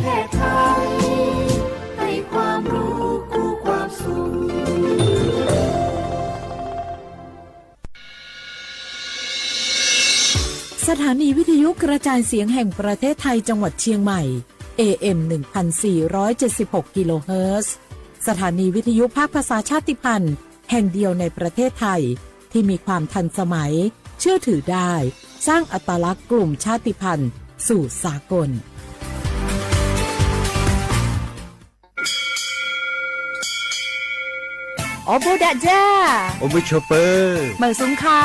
ประเทศไทย ให้ความรู้คู่ความสุข สถานีวิทยุกระจายเสียงแห่งประเทศไทยจังหวัดเชียงใหม่ เอ เอ็ม หนึ่งพันสี่ร้อยเจ็ดสิบหก กิโลเฮิรตซ์ สถานีวิทยุภาคภาษาชาติพันธุ์แห่งเดียวในประเทศไทย ที่มีความทันสมัย เชื่อถือได้ สร้างอัตลักษณ์กลุ่มชาติพันธุ์สู่สากล Ua npuj dam ja. Ua npuj tshua pawg. Meem xoo kha.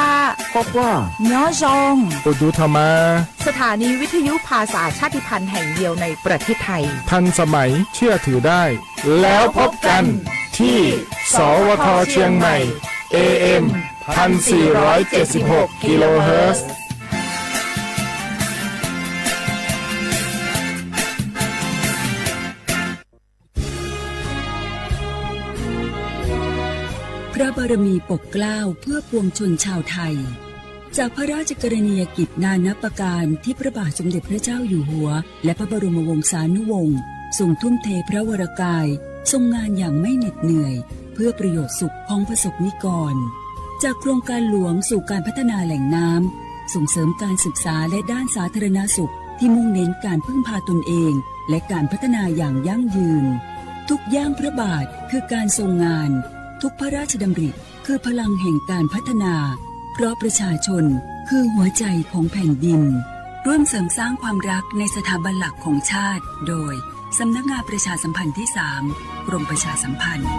Quaj quaj. Nyob zoo. Ua ntu tho mas. สถานีวิทยุภาษาชาติพันธุ์แห่งเดียวในประเทศไทย ทันสมัย เชื่อถือได้ แล้วพบกันที่ สวท เชียงใหม่ เอ เอ็ม พันสี่ร้อยเจ็ดสิบหก กิโลเฮิรตซ์ พระบารมีปกเกล้าเพื่อปวงชนชาวไทย จากพระราชกรณียกิจนานับประการที่พระบาทสมเด็จพระเจ้าอยู่หัว และพระบรมวงศานุวงศ์ทรงทุ่มเทพระวรกาย ทรงงานอย่างไม่เหน็ดเหนื่อย เพื่อประโยชน์สุขของประสบนิกร จากโครงการหลวงสู่การพัฒนาแหล่งน้ำ ส่งเสริมการศึกษาและด้านสาธารณสุขที่มุ่งเน้นการพึ่งพาตนเอง และการพัฒนาอย่างยั่งยืน ทุกย่างพระบาทคือการทรงงาน ทุกพระราชดำริคือพลังแห่งการพัฒนา เพราะประชาชนคือหัวใจของแผ่นดิน ร่วมเสริมสร้างความรักในสถาบันหลักของชาติ โดย สำนักงานประชาสัมพันธ์ที่สาม กรมประชาสัมพันธ์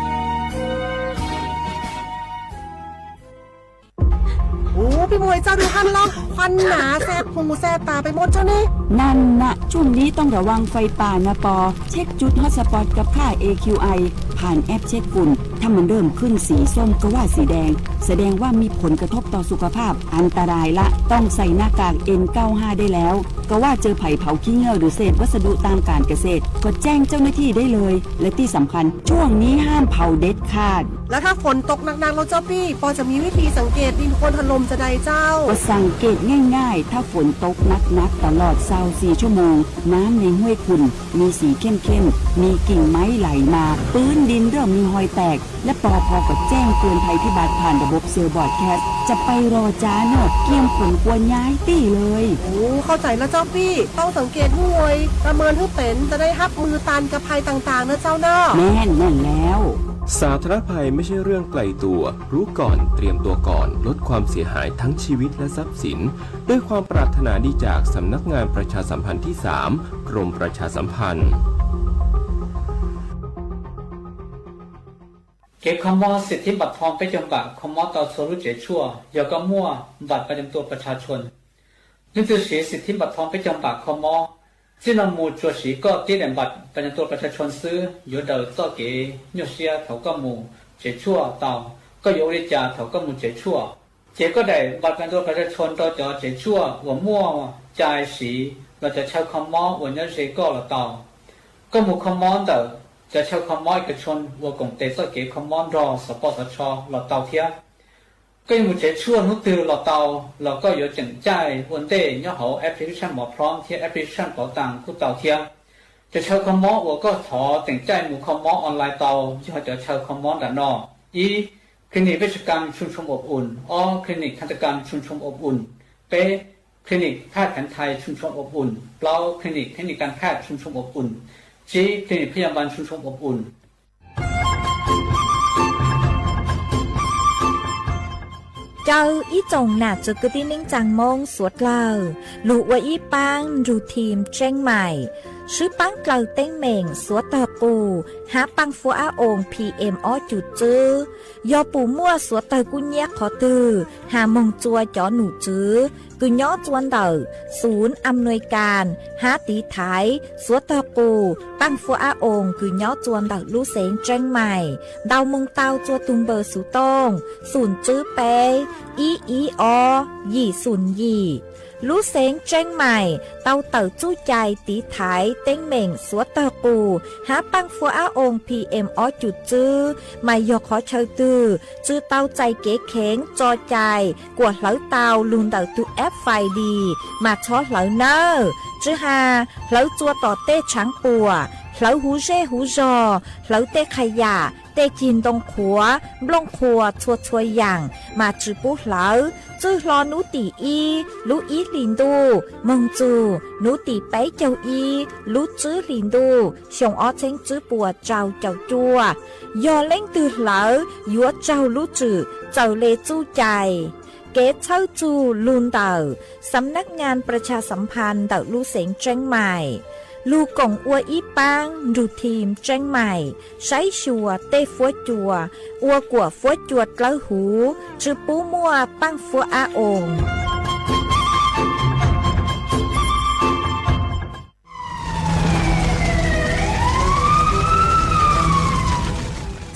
โอ้ พี่มวยเจ้า ดูท่านล่องควันหนาแสบหูแสบตาไปหมดเจ้านี่ นั่นนะ ช่วงนี้ต้องระวังไฟป่านะปอ เช็คจุดฮอตสปอตกับค่า เอ คิว ไอ ผ่านแอปเช็คฝุ่น ถ้ามันเริ่มขึ้นสีส้มก็ว่าสีแดง แสดงว่ามีผลกระทบต่อสุขภาพ อันตรายละ ต้องใส่หน้ากาก เอ็น เก้าห้า ได้แล้ว ก็ว่าเจอไผ่เผาขี้เง่าหรือเศษวัสดุตามการเกษตร ก็แจ้งเจ้าหน้าที่ได้เลย และที่สำคัญ ช่วงนี้ห้ามเผาเด็ดขาด แล้วถ้าฝนตกหนักๆ แล้วเจ้าปี้ ปอจะมีวิธีสังเกตดินโคลนถล่มจะใดเจ้า ก็สังเกตง่ายๆ ถ้าฝนตกหนักๆ ตลอดซาวสี่ชั่วโมง น้ำในห้วยขุ่นมีสีเข้มๆ มีกิ่งไม้ไหลมา พื้นดินเริ่มมีฮอยแตก และปอพอก็แจ้งเตือนภัยพิบัติผ่านระบบเซลล์บรอดแคสต์ จะไปรอจ้าเนอะ เกียมขนครัวย้ายตี้เลย โอ้ เข้าใจแล้วเจ้าปี้ ต้องสังเกตห้วย ประเมินให้เป็น จะได้ฮับมือตันกับภัยต่างๆ นะเจ้าเนาะ แม่น แม่นแล้ว สาธารณภัยไม่ใช่เรื่องไกลตัว รู้ก่อน เตรียมตัวก่อน ลดความเสียหายทั้งชีวิตและทรัพย์สิน ด้วยความปรารถนาดีจากสำนักงานประชาสัมพันธ์ที่สาม กรมประชาสัมพันธ์ Kev kho mob สิทธิบัตรทอง peb caug npam kho mob tau txhua lub tsev tshuaj yog koj muaj บัตรประจำตัวประชาชน Leej twg siv สิทธิบัตรทอง peb caug npam kho mob, txij no mus tsuas siv koj tib daim บัตรประจำตัวประชาชน xwb yuav daws txoj kev nyuaj siab thaum koj mus tsev tshuaj tau. Koj yuav ua li cas thaum koj mus tsev tshuaj? Cev koj daim บัตรประจำตัวประชาชน rau cov tsev tshuaj uas muaj cai siv los cov chaw kho mob uas nyob ze koj los tau. Koj mus kho mob ntawm cov chaw kho mob เอกชน uas koom tes txoj kev kho mob nrog xov poj xov tsho los tau thiab. Koj yuav mus tsev tshuaj hnub twg los tau, los koj yuav tseem caij ua ntej nyob hauv application หมอพร้อม thiab application เป๋าตัง kuj tau thiab. Cov chaw kho mob uas koj thov tseem caij mus kho mob online tau yog cov chaw kho mob nram no: ib, Clinic เวชกรรมชุมชนอบอุ่น, ob, Clinic ทันตกรรมชุมชนอบอุ่น, peb, Clinic แพทย์แผนไทยชุมชนอบอุ่น, plaub, Clinic เทคนิคการแพทย์ชุมชนอบอุ่น, tsib, Clinic พยาบาลชุมชนอบอุ่น Caw ib tsoom nam txiv kwv tij neej tsaa Moob suav dlawg lug ua ib paab nrug thim tseeb maim, swb paab dlawg teeb meem suav tawg qus hab paaj fuab ab oos P M ob cum tswb. Yog pum muaj suav tawg kub nyiab qhov twg has moog tsua cov num tswv kws nyob tsua ntawm ศูนย์อำนวยการ hab tiv thaiv suav tawg qus paaj fuab ab oos kws nyob tsua ntawm lub xeev tseeb maim ntau moog tau tsua tug npawb xuv tooj xum tswb peb ib ib ob yim xum yim. Lub xeev Tseeb Maim tau tawm txuj cai tiv thaiv teeb meem xuav tawg qus hab paaj fuab ab oo P M ob cum tswb mas yog qhov chaw twg tsi tau txais kev kheev tso cai kuas hlawv tau lug ntawm tug F F I D mas txhob hlawv nawb. Tsi has hlawv txua tom tej tshaav puam, hlawv huv zej huv zog, hlawv tej qha yam, tej cig ntoo qhuav, nplooj qhuas txhua txhua yaam mas tsi pub hlawv. Txwj hlo nub tim ib lub ib hlis ntuj moog txug nub tim peb caug ib lub tswb hlis ntuj xyoo ob txheeb tswb puas rau caum cuaj, yog leej twg hlawv yuav raug lub tswm txawm le txuj cai. Kev txhawb txug lug ntawm Xam nab ngaa pras tshas xam phas ntawm lub xeev Tseeb Maim, lug koom ua ib paab nrug thim Tseeb Maim saib xyuas tej fuab cua, ua kuas fuab cua dlawb huv, tsi pub muaj paaj fuab ab oo.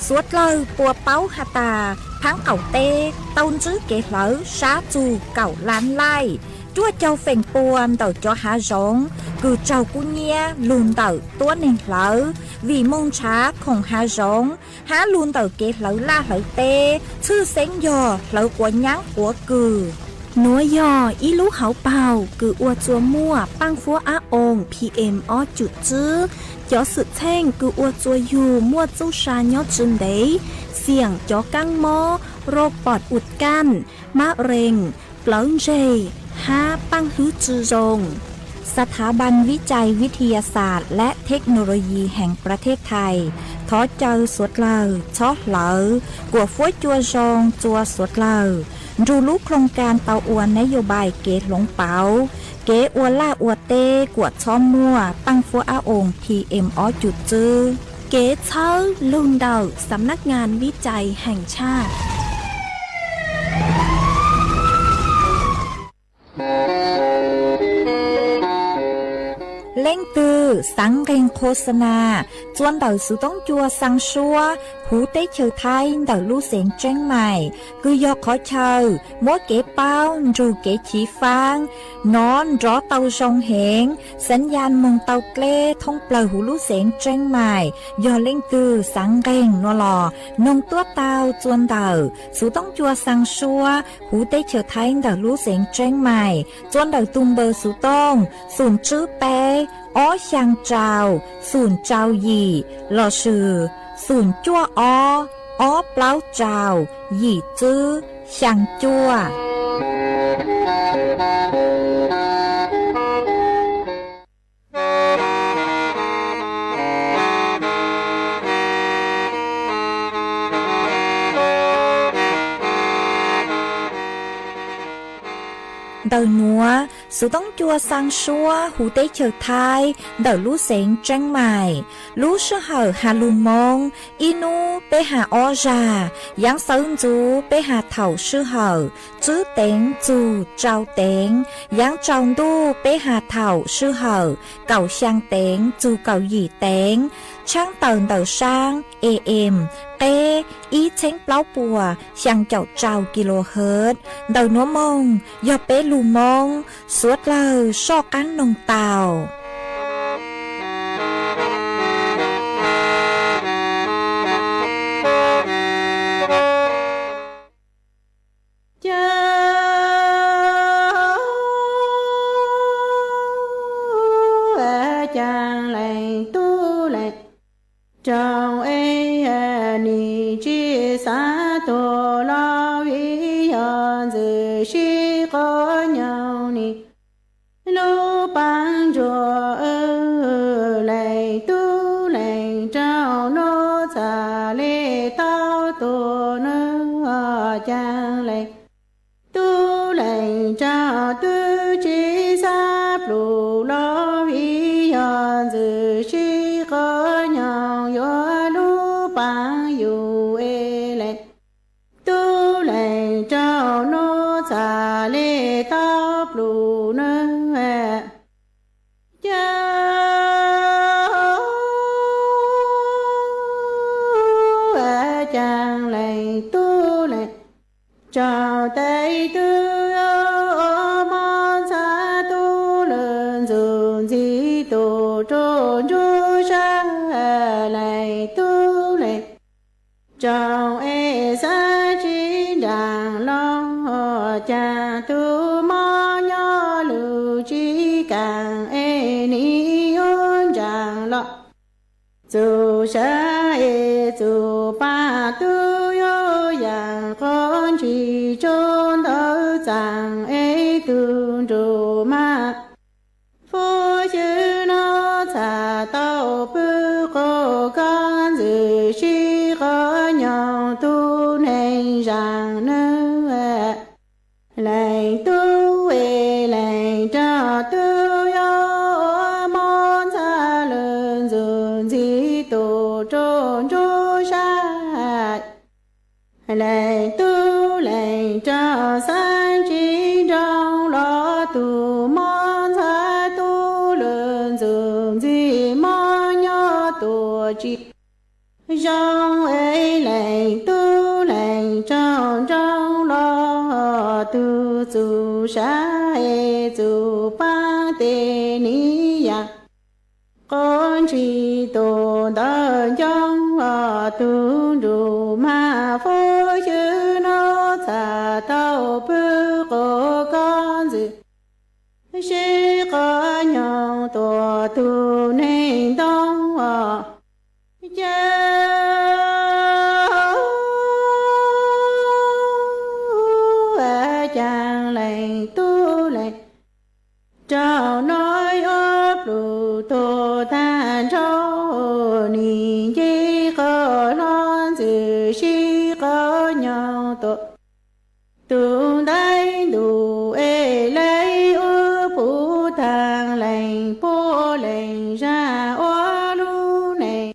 Suav dlawg puas paub has tas, phaab qaum teb tau ntsib kev hlawv sab txug kaum lab laij, cuaj caug feem pua ntawm cov hav zoov kws raug kub nyiab lug ntawm tuab neeg hlawv, vim moog nrhav khoom hav zoov hab lug ntawm kev hlawv laj hlawv teb, tshwj xeeb yog hlawv quav nyaab quav kws. Nuav yog ib lub hauv paug kws ua txua muaj paaj fuab ab oo P M ob cum tswb. Cov xwm txheej kws ua txua yug muaj txuj sa nyob tsi ntev, xiam cov kaab mob, rau pom ua kaj, mab rees, plawv ntseg, hab paaj hlwb tsi zoo. ສະຖາບັນວິໄຈວິທະຍາສາດ ແລະ ເທັກໂນໂລຢີ ແຫ່ງປະເທດໄທ thov caw suav dlawg txhob hlawv kuas fuab cua zoo txua suav dlawg, nrug lub ໂຄງການ tau ua ນະໂຍບາຍ kev hloov pauv kev ua laj ua teb kuas txhob muaj paaj fuab ab oo P M ob cum tswb. Kev txhawb lug ntawm ສຳນັກງານວິໄຈແຫ່ງຊາດ. Leej twg xaav nqeeg ໂຄສະນາ txua ntawm xuv toob cua xaa suab huv teb chaws Thaib ntawm lub xeev Tseeb Maim, kws yog qhov chaw muab kev paub nrug kev chiv faab nov nrov tau zoo heev, xaav yas moog tau dleb thoob plawg huv lub xeev Tseeb Maim. Yog leej twg xaav nqeeg nua los noog tuab tau txua ntawm xuv toob cua xaa suab huv teb chaws Thaib ntawm lub xeev Tseeb Maim, txua ntawm tug npawb xuv tooj xoom tswb peb ob xyaa rau xoom rau yim lossis xoom cuaj ob ob plaub rau yim tswb xyaa cuaj. Ntawm nuav, xuv toob cua xaa suab huv teb chaws Thaib ntawm lub xeev Tseeb Maim, lub sij hawm has lug Moob, ib nub peb has ob zag, yaav xawv ntxuv peb has thaum sij hawm tswb teev txug rau teev, yaav tsaus ntuj peb has thaum sij hawm kaum xyaa teev txug kaum yim teev, tshaab tawm ntawm saab A M qeb ib txheeb plaub puas xyaa caum rau kilohertz. Ntawm nuav moog yog peb lug Moob, suav dlawg soj qaab noog tau. Caag leej tub leej rau ib nim tsi xaav tuag los vim yog ntxwv sib quav nyoog nim lub paab ntsuag. Leej tub leej rau nuav txhaj le tau tuag nua. Caag leej tub leej rau twb tsi xaav plum los vim yog ntxwv sib quav nyoog yuav lub paab yug es leej tub leej rau nuav txhaj le tau plum nua. Caag caag leej tub leej rau tes twb mob ntxhab sab, leej tub leej tsoom es xav tsis nraag los, caag tug mob nyob lug tsis kaam es nim yuav nraag los. Txuj sab es txuj paab tub yuav yaam qov ntsis tsaus ntawv txaam es tug nruj maag fuv xwb nuav txhaj tau pw qub koj ntxwg sib qov nyoog tug neeg zaam nwg. Leej tub es leej tsoom tub yuav mob ntxhab lug ntxug ntxig tug rua nruab sab. Leej tub leej tsoom xav tsis nraug los tug mob ntxhab tub lug ntxug ntxig mob nyob tuaj tsis zoo es leej tub leej tsoom nraug los tug txuj sab es txuj paab tes nim yaam qov ntsis tug ntawv ncoo tug nruj maag fuv xwb nuav txhaj tau pw qub koj ntxwg sib qov nyoog tuaj tug neeg ntoo. Caag, caag leej tub leej tsoom nuav yuav plug tug taag nrho, nim nce qub hlo ntxwg sib qov nyoog tuaj tug ntaiv ntuj es leej ub puv taag leej puab leej zag ua lub neej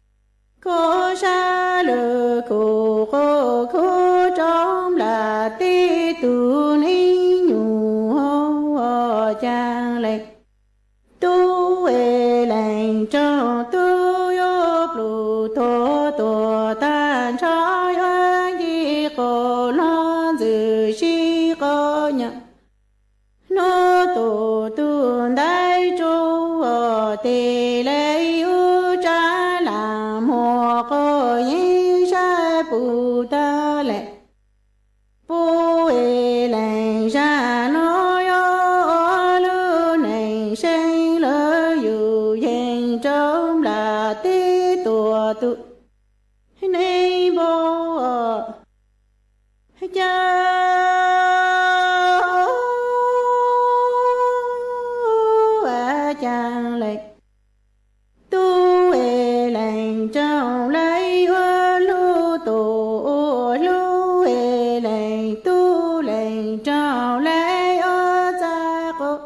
kuv sab lug kuv qub kuv rua nplaj teb tug neeg nyuj caag leej tub es leej tsoom tub yuav plug tug tuaj taag nrho yuav nce qub hlo ntxwg sib qov nyoog nub tuaj tug ntaiv tsuj tes leej ub tsav laam muag quas yeeb sab puv taag leej puab es leej zag nuav yuav ua lub neej seev lawv yug yeej rua nplaj teb tuaj tug neeg npua caag, caag leej tub es leej tsoom leej ua lub tuaj ua lub es leej tub leej tsoom leej ua txaj quas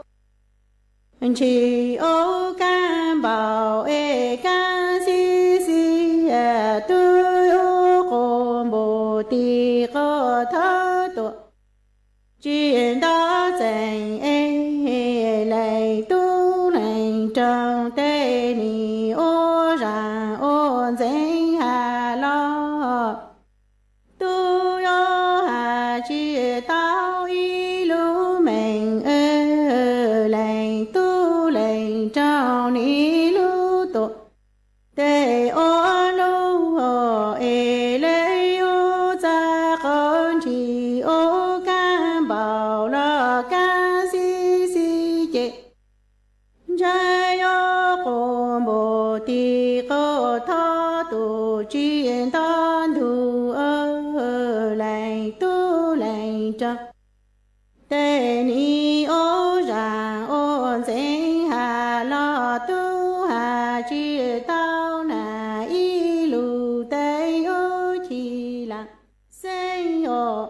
ntshis ua kaab npaum es kaab xib xib tub yuav quas npum tis quas thawb tuaj tsis nto txeem es leej tub leej tsoom tej nim ua zaam ua ntxeev has los tub yuav has tsis tau ib lub meej. Leej tub leej tsoom nim lub tuaj tes ua lub es leej ub txaj quas ntshis ua kaab npaum los kaab xib xib ces ntshai yuav quas npum tis quas thawb tuaj tsis nto ntug. Leej tub leej tsoom tej nim ua zaam ua ntxeev has los tub has tsis tau nas ib lub teeb ub ci laam xeeb os.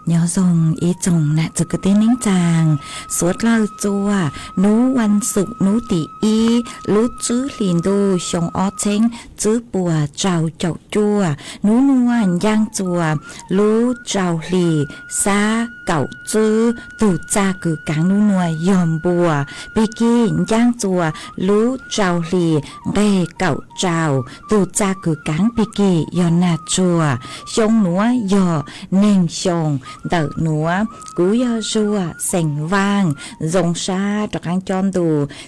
Nyob zoo ib tsoom nam txiv kwv tij neej tsaa, suav dlawg txua nub vas xuv nub tim ib lub tswb hlis ntuj xyoo ob txheeb tswb puas rau caum cuaj. Nub nuav ncaaj txua lub rau hlis xab kaum tswb. Tug txaj kws kaav nub nuav yog npua pig kig, ncaaj txua lub rau hlis nqeg kaum rau. Tug txaj kws kaav pig kig yog nag tsuag. Xyoo nuav yog neeg xyoo ntawm nuav. Kuv yog Zuag xeem Vaaj, zoo sab rov qaab cob ntu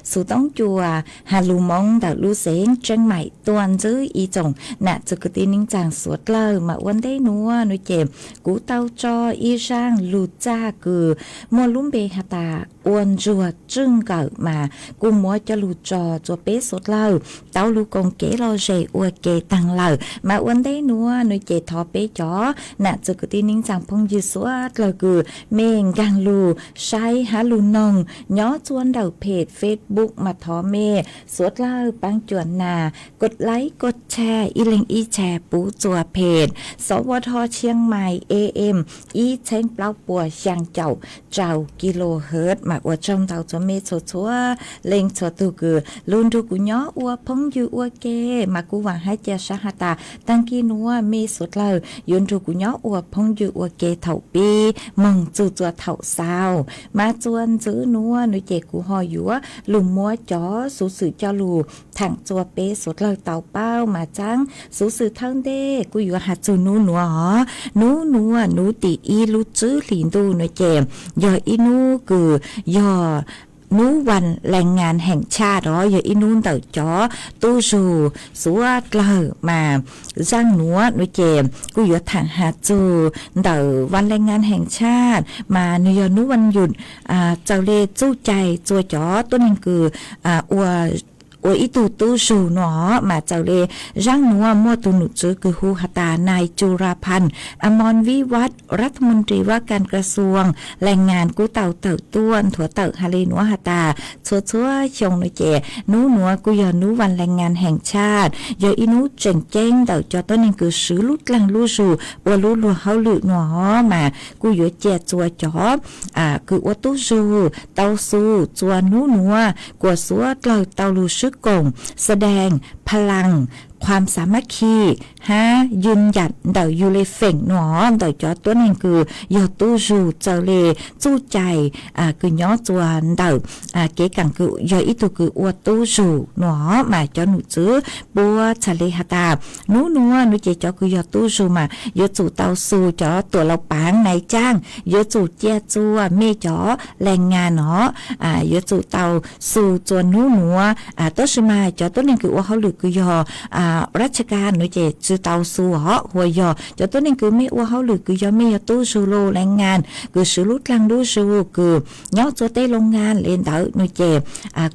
xuv toob cua ha lug Moob ntawm lub xeev Tseeb Maim tuaj ntxiv ib tsoom nam txiv kwv tij neej tsaa suav dlawg. Mas ua ntej nuav nuav ces kuv tau tso ib zaaj lug txaj kws muaj lub npe has tas ua ntsuag tswj nkawm mas kuj muab coj lug tso rua peb suav dlawg tau lug koom kev lom zem ua ke taag lawm. Mas ua ntej nuav nuav ces thov peb cov nam txiv kwv tij neej tsaa phooj ywg suav dlawg kws mej nkaag lug saib hab lug noog nyob txua ntawm phem Facebook mas thov mej suav dlawg paab cuam nas kos laib kos tshare ib leeg ib tshare pub txua phem Xov Vo Dho Tshiab Mais A M ib txheeb plaub puas xyaa caum rau kilohertz. Mas ua tsaug ntau txua mej txhua txhua leej txhua tug kws lug nrug kuv nyob ua phooj ywg ua ke. Mas kuv vaam hab cia sab has tas taag kis nuav mej suav dlawg yuav nrug kuv nyob ua phooj ywg ua ke thaum pib moog txug txua thaum xaus. Mas txua ntxiv nuav nuav ces kuv ho yuav lug muab cov xuv xwm coj lug thaam txua peb suav dlawg tau paub mas txaab xuv xwm thawj ntej kuj yuav has txug nub nuav os. Nub nuav nub tim ib lub tswb hlis ntuj nuav ces yog ib nub kws yog nub vas lees ngas heem tshaj os, yog ib nub ntawm cov tub zug suav dlawg. Mas zaaj nuav nuav ces kuj yuav thaam has txug ntawm vas lees ngas heem tshaj mas nwg yog nub vas yum txawm le txuj cai txua cov tuab neeg kws ua ib tug tub zug nuav. Mas txawm le zaaj nuav muaj tug nom tswv kws hu has tas Nais Cug Ras Phas As Mos Vij Vaj, Ras Thas Mos Tis Vaj Kas Kras Xuas Lees Ngas kuj tau tawm tuaj nthuav tawm has le nuav has tas txhua txhua xyoo nuav ces nub nuav kuj yog nub vas lees ngas heem tshaj, yog ib nub tseem ceeb ntawm cov tuab neeg kws swv lub dlaag lub zug ua lub luag hauj lwm nuav. Mas kuj yuav cia txua cov kws ua tub zug tau xu txua nub nuav kuas suav dlawg tau lug swb koom xa daes pha laas qhuam xav mab khi hab ywg yam ntawm yug le feem nuav ntawm cov tuab neeg kws yog tub zug txawm le txuj cai kws nyob txua ntawm kev kaam kws yog ib tug kws ua tub zug nuav. Mas cov nom tswv puab txhad le has tas nub nuav nuav ces cov kws yog tub zug mas yuav tsum tau xu cov tuam laus paav nais caaj, yuav tsum cia txua mej cov lees ngas nuav yuav tsum tau xu txua nub nuav. Tab sis mas cov tuab neeg kws ua hauj lwm kws yog raj tsha kas nuav ces tsi tau xu os. Hua yog cov tuab neeg kws mej ua hauj lwm kws yog mej yog tub zug los lees ngas kws swv lub dlaag lub zug kws nyob txua tej loo ngas le ntawd nuav ces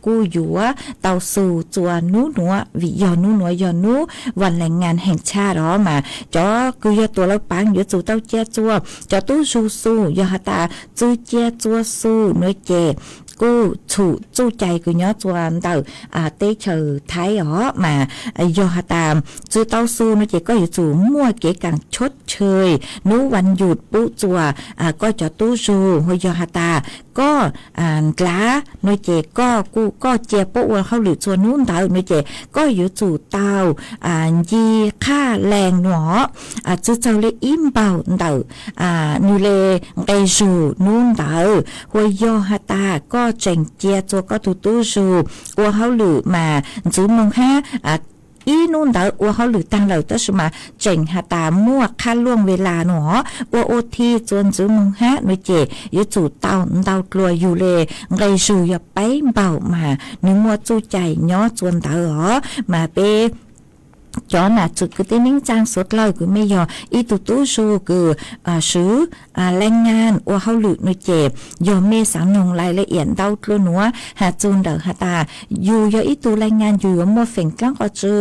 kuj yuav tau xu txua nub nuav vim yog nub nuav yog nub vas lees ngas heem tshaj os. Mas cov kws yog tuam laus paav yuav tsum tau cia txua, cov tub zug xu yog has tas tsi cia txua xu nuav ces kuj txhum txuj cai kws nyob txua ntawm teb chaws Thaib os. Mas yog has tas tsi tau xu nuav ces koj yuav tsum muaj kev kaam choj chawj nub vas yum pub txua koj cov tub zug. Hua yog has tas koj ndlav nuav ces koj kuj koj cia puab ua hauj lwm txua nub ntawd nuav ces koj yuav tsum tau nci qhaj lees nuav tsi txawg le ib npaug ntawm nwg le nqe zug nub ntawd. Hua yog has tas koj tseem cia txua koj tug tub zug ua hauj lwm mas ntxiv moog hab ib nub ntawd ua hauj lwm taag lawm tab sis mas tseem has tas muaj qhab luaj ve las nuav ua ua thi txua ntxiv moog hab nuav ces yuav tsum tau ntau dlua yug le nqe zug yog peb npaug mas nwg muaj txuj cai nyob txua ntawd os. Mas peb cov nam txiv kwv tij neej tsaa suav dlawg kws mej yog ib tug tub zug kws swv lees ngas ua hauj lwm nuav ces yog mej xaav noog lais le iam ntau dlua nuav has txug ntawm has tas yug yog ib tug lees ngas yug yuav muaj feem dlaab qhov tsw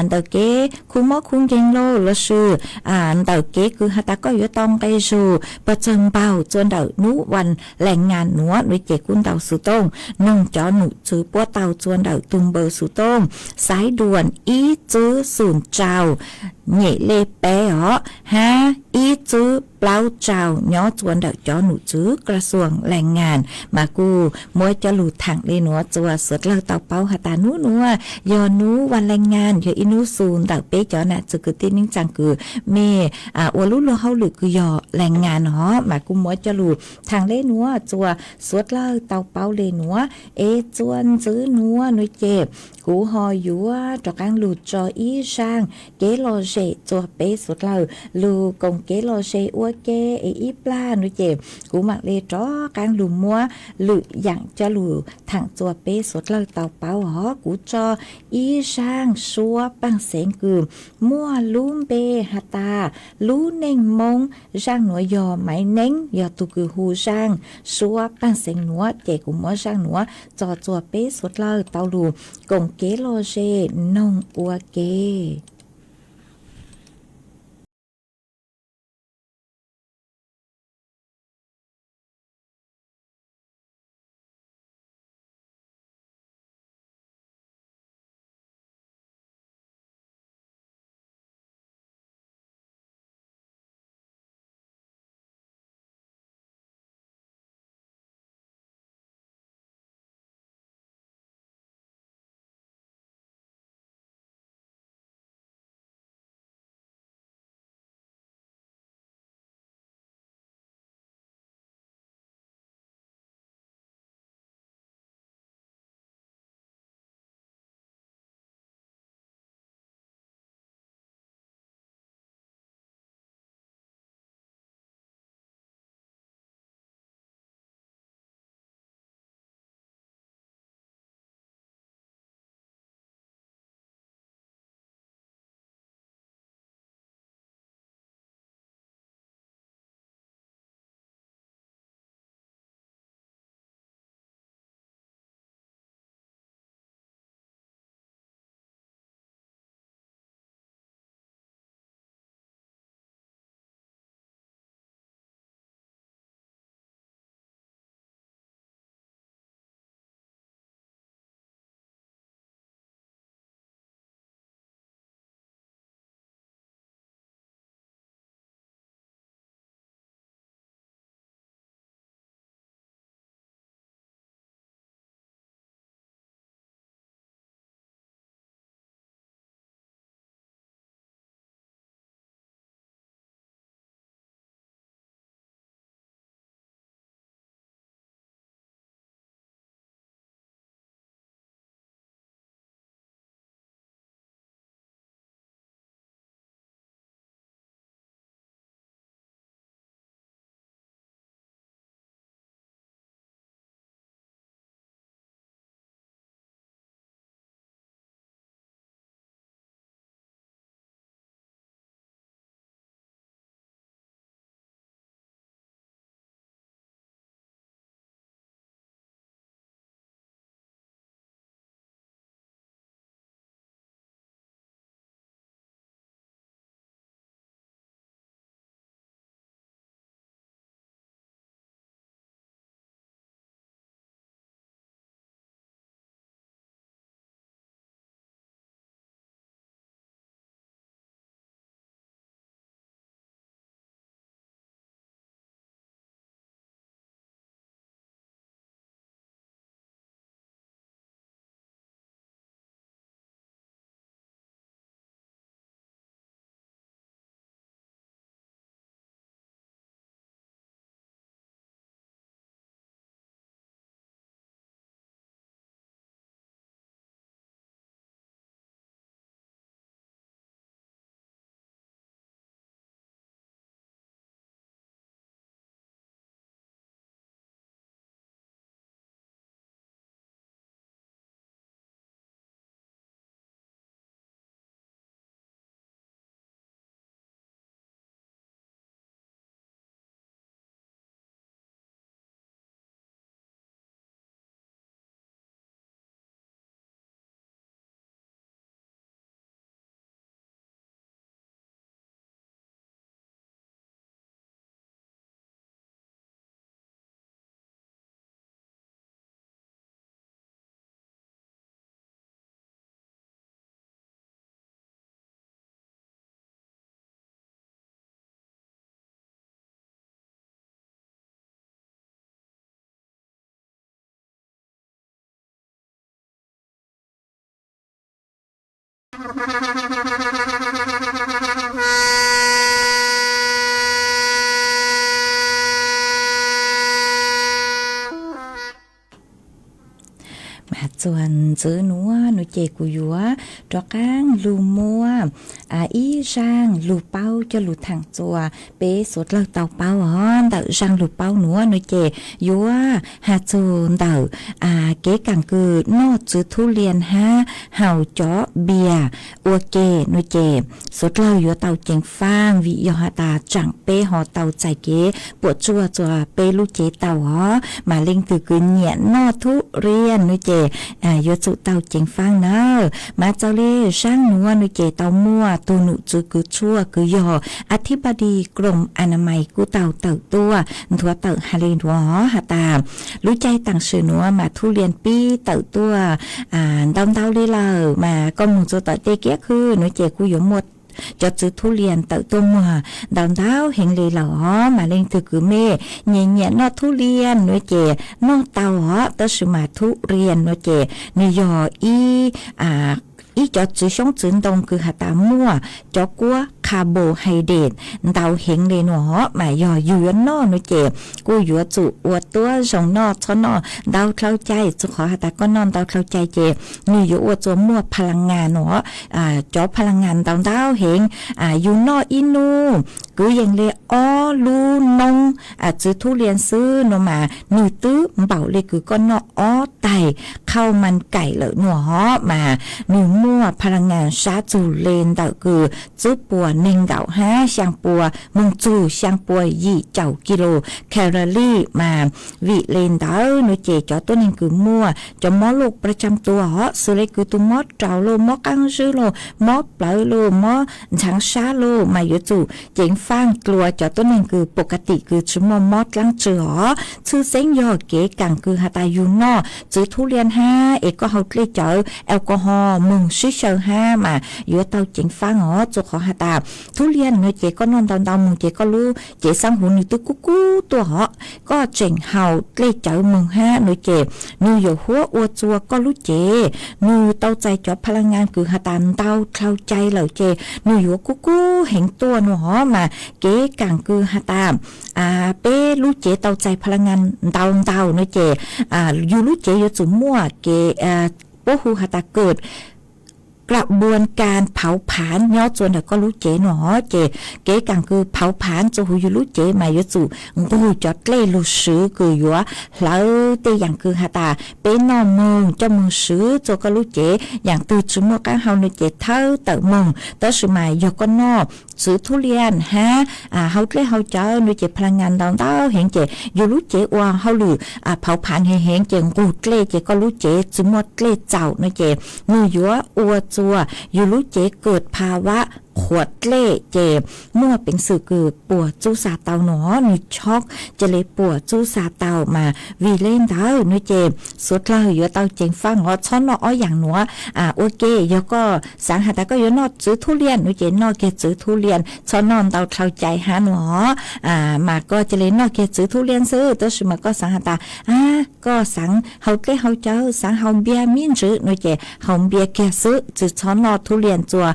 ntawm kev khu mob khu nkeeg los lossis ntawm kev kws has tas koj yuav tau nqe zug pawg txawg npaug txua ntawm nub vas lees ngas nuav nuav ces kuj ntau xuv tooj noog cov nom tswv puab tau txua ntawm tug npawb xuv tooj xaiv duam ib tswb xum rau nyem le peb os, hab ib tswb plaub rau nyob tsua ntawm cov num tswv kra xuas lees ngas, mas kuj muab coj lug thaam le nuav tsua suav dlawg tau paub has tas nub nuav yog nub vas lees ngas, yog ib nub xu ntawm peb cov nam txwv kwv tij neej tsaa kws mej ua lub luag hauj lwm kws yog lees ngas no, mas kuj muab coj lug thaam le nuav tsua suav dlawg tau paub le nuav. Es tsua ntxiv nuav nuav ces kuv ho yuav rov qaab lug tso ib zaaj kev lom zem tsua peb suav dlawg lug koom kev lom zem ua ke. Es ib plag nuav ces kuv maam le rov qaab lug muab lwm yaam coj lug thaam tsua peb suav dlawg tau paub os. Kuv tso ib zaaj suab paaj xeev kws muaj lub npe has tas lub neej Moob, zaaj nuav yog maiv neeb, yog tug kws hu zaaj suab paaj xeev nuav, ces kuv muab zaaj nuav tso tsua peb suav dlawg tau lug koom kev lom zem noog ua ke. Mas txuas ntxiv nuav nuav ces kuv yuav rov qaab lug muab ib zaaj lug paub coj lug thaam txuas peb suav dlawg tau paub os. Ntawm zaaj lug paub nuav nuav ces yuav has txug ntawm kev kaam kws noj txwv thub lias hab haus cov npias ua ke nuav ces suav dlawg yuav tau ceev faaj vim yog has tas tsaam peb ho tau txais kev puam tsuaj txuas peb lub cev tau os. Mas leej twg kws nyiam noj thub lias nuav ces yuav tsum tau ceev faaj nawb. Mas txawm le zaaj nuav nuav ces tau muaj tug num txwv kws tshuaj kws yog อธิบดีกรมอนามัย kuj tau tawm tuaj nthuav tawm has le nuav os has tas lub caij taam sim nuav mas thub lias pib tawm tuaj ntau ntau le lawm, mas koj moog txug tom tej kiab khw nuav ces kuj yuav muaj cov txwv thub lias tawm tuaj muag ntau ntau heev le lawm os. Mas leej twg kws mej nyiam nyiam noj thub lias nuav ces noj tau os, tab sis mas thub lias nuav ces nwg yog ib cov txwv xyoob txwv ntoo kws has tas muaj cov kuab carbohydrate ntau heev le nuav os. Mas yog yug yuav noj nuav ces kuj yuav tsum ua tuab zoo noj, txhob noj ntau dlhau cai, txug qhov has tas koj noj ntau dlhau cai ces nwg yuav ua txuas muaj พลังงาน nuav os, cov พลังงาน ntau ntau heev. Yug noj ib nub kwv yees le ob lub noob txwv thub lias xwb nuav mas nwg twb npaum le kws koj noj ob taig khau mas kaim lawm nuav os. Mas nwg muaj พลังงาน sab txug le ntawm kws tsib puas neeg nkaum hab xyaa puas moog txug xyaa puas yim caum kilo calorie. Mas vim le ntawd nuav ces cov tuab neeg kws muaj cov mob loj ประจำตัว os, xws le kws tug mob raum loj, mob qaab zwb loj, mob plawv loj, mob ntshaav sab loj mas yuav tsum ceev faaj dlua cov tuab neeg kws ปกติ kws tsi muaj mob dlaab tsi os. Tshwj xeeb yog kev kaam kws has tas yug noj txwv thub lias hab es koj haus dlej cawv alcohol moog sib xyaw hab mas yuav tau ceev faaj os. Txug qhov has tas thub lias nuav ces koj noj ntau ntau moog ces koj lub cev xaav huv nwg twb kub kub tuaj os. Koj tseem haus dlej cawv moog hab nuav ces nwg yuav huab ua txuas koj lub cev, nwg tau txais cov พลังงาน kws has tas ntau dlhau cai lawm ces nwg yuav kub kub heev tuaj nuav os. Mas kev kaam kws has tas peb lub cev tau txais พลังงาน ntau ntau nuav ces yug lub cev yuav tsum muaj kev puab hu has tas กระบวนการเผาผลาญ nyob txuas ntawm koj lub cev nuav os. Ces kev kaam kws เผาผลาญ txuas huv yug lub cev mas yuav tsum nqug cov dlej lug swv kws yuav hlawv tej yaam kws has tas peb noj moog coj moog swv txuas koj lub cev. Yaam twg tsi muaj qaab hau nuav ces thawb tawm moog, tab sis mas yog koj noj txwv thub lias hab haus dlej haus cawv nuav ces พลังงาน ntau ntau heev ces yug lub cev ua hauj lwm เผาผลาญ heev heev ces nqug dlej ces koj lub cev tsi muaj dlej txaus nuav ces nwg yuav ua txuas yug lub cev เกิดภาวะขวด dlej ces muaj peev xwm kws puas txuj xa tau nuav, nwg choke ca le puas txuj xa tau. Mas vim le ntawd nuav ces suav dlawg yuav tau ceev faaj os, txhob noj ob yaam nuav ua ke. Yog koj xaav has tas koj yuav noj txwv thub lias nuav ces noj kiag txwv thub lias, txhob noj ntau dlhau cai hab nuav os. Mas koj ca le noj kiag txwv thub lias xwb, tab sis mas koj xaav has tas koj xaav haus dlej haus cawv, xaav haus npias miv ntswv nuav ces haus npias kiag xwb, tsi txhob noj thub lias txuas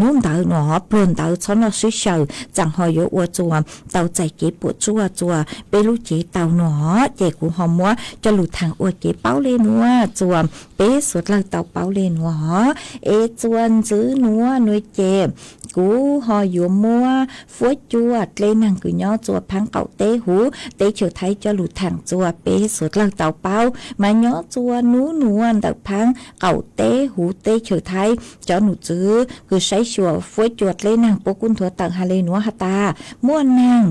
nub ntawd nuav os, pluag ntawd txhob noj sib xyaw, tsaam ho yuav ua txuas tau txais kev puam tsuaj txuas peb lub cev tau nuav os. Ces kuv ho muab coj lug thaam ua kev paub le nuav txuas peb suav dlawg tau paub le nuav os. Es txuas ntxiv nuav nuav ces kuv ho yuav muab fuab cua dlej neeg kws nyob txuas phaab qaum teb huv teb chaws Thaib coj lug thaam txuas peb suav dlawg tau paub. Mas nyob txuas nub nuav ntawm phaab qaum teb huv teb chaws Thaib, cov num txwv kws saib xyuas fuab cua dlej neeg puab kuj nthuav tawm has le nuav has tas muaj neeg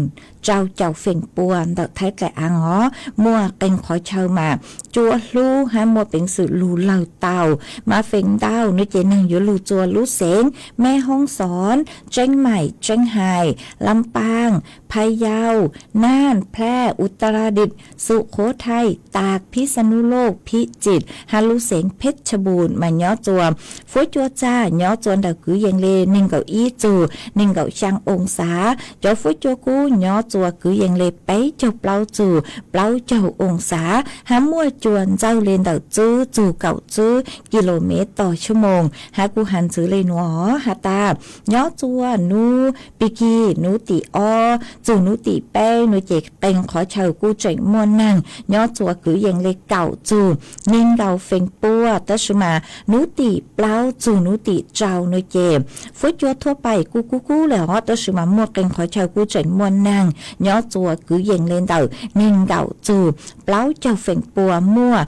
rau caum feem pua ntawm Thaib dlaim aav os, muaj qee qhov chaw mas cua hlub hab muaj peev xwm lug lawg tau. Mas feem ntau nuav ces neeg yuav lug txuas lub xeev Meb Hoob Xoob, Tseeb Maim, Tseeb Hais, Lam Paaj, Phaj Yau, Naj, Phlaj, Utaradit, Sukhothai, Taag, Phijsanulok, Phijtsit hab lub xeev Phejtshabooj. Mas nyob txuas fuab cua txag nyob txuas ntawm kwv yees le neeg nkaum ib txug neeg nkaum xyaa oo xav. Cov fuab cua kub nyob txua kwv yees li peb caug plaub txug plaub caug oo xav, hab muaj cua ntxawj li ntawm tsib txug kaum tsib kis lus mev tog xyoo moos, hab kuj has ntxiv li nuav has tas nyob txua nub pig kig nub tim ob txug nub tim peb nuav ces qee qhov chaw kuj tseem muaj neeg nyob txua kwv yees li kaum txug neeg nkaum feem pua, tab sis mas nub tim plaub txug nub tim rau nuav ces fuab cua thuab pais kuj kub kub le hov, tab sis mas muaj qee qhov chaw kuj tseem muaj neeg nyob txua kwv yees li ntawm neeg nkaum txug plaub caug feem pua muaj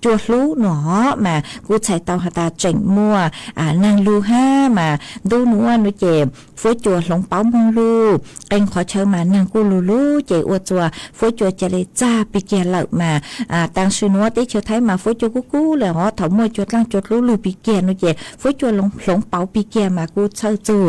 cua hlub nuav hov, mas kuj txhais tau has tas tseem muaj neeg lug hab mas ntuj nuav nuav ces fuab cua hloov pauv moog lug, qee qhov chaw mas neeg kuj lug lug ces ua txua fuab cua ca le txag pig kiag lawm mas taag sim nuav teb chaws Thaib mas fuab cua kub kub le hov, thaum muaj cua dlaaj cua dlub lug pig kiag nuav ces fuab cua hloov pauv pig kiag mas kuj txhawj txug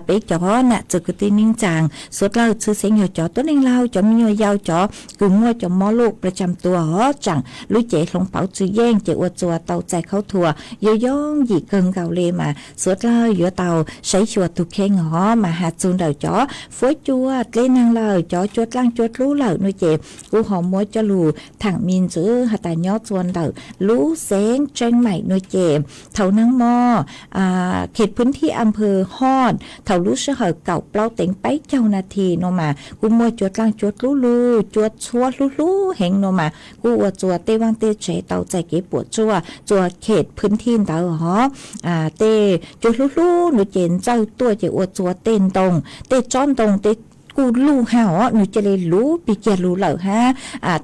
peb cov nam txwv kwv tij neej tsaa suav dlawg, tshwj xeeb yog cov tuab neeg laug, cov me nyuam yaus, cov kws muaj cov mob luj pla tsaa tua hov, tsaam lub cev hloov pauv tsi yeej ces ua txua tau txais khaub thuas yooj yooj yim kawg nkaus le mas suav dlawg yuav tau saib xyuas tug kheej hov. Mas has txug ntawm cov fuab cua dleb neeg lawm, cov cua dlaaj cua dlub lawm nuav ces kuj ho muab coj lug thaam me ntsis has tas nyob txua ntawm lub xeev Tseeb Maim nuav ces thaum nag mo khes phwv thij a phw hoj thaum lub sij hawm kaum plaub teev peb caug nas this nuav mas kuj muaj cua dlaaj cua dlub lug, cua txhuab hlub hlub heev nuav mas kuj ua txua tej vaaj tej tsev tau txais kev puam tsuaj txua khes phwv thij ntawd hov. Tej cua hlub hlub nuav ces ntxawj tuaj ces ua txua tej ntoo, tej tsob ntoo tej kuj luj hab hov, nws ca le luv pig kiag lug lawm hab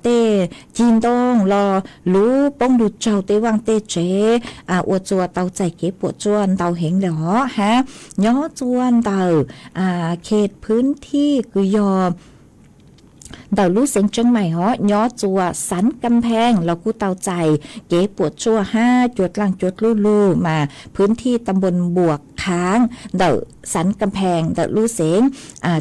tej cig ntoo los luv poob lug tsaug tej vaaj tej tsev, ua txua tau txais kev puam tsuaj ntau heev le hov hab. Nyob txua ntawm khes phwv thij kws yog ntawm lub xeev Tseeb Maim hov, nyob txua Xav Ka Pheej los kuj tau txais kev puam tsuaj hab cua dlaaj cua dlub lug mas phwv thij ta npun Npuam Khaav ntawm Xav Ka Pheej ntawm lub xeev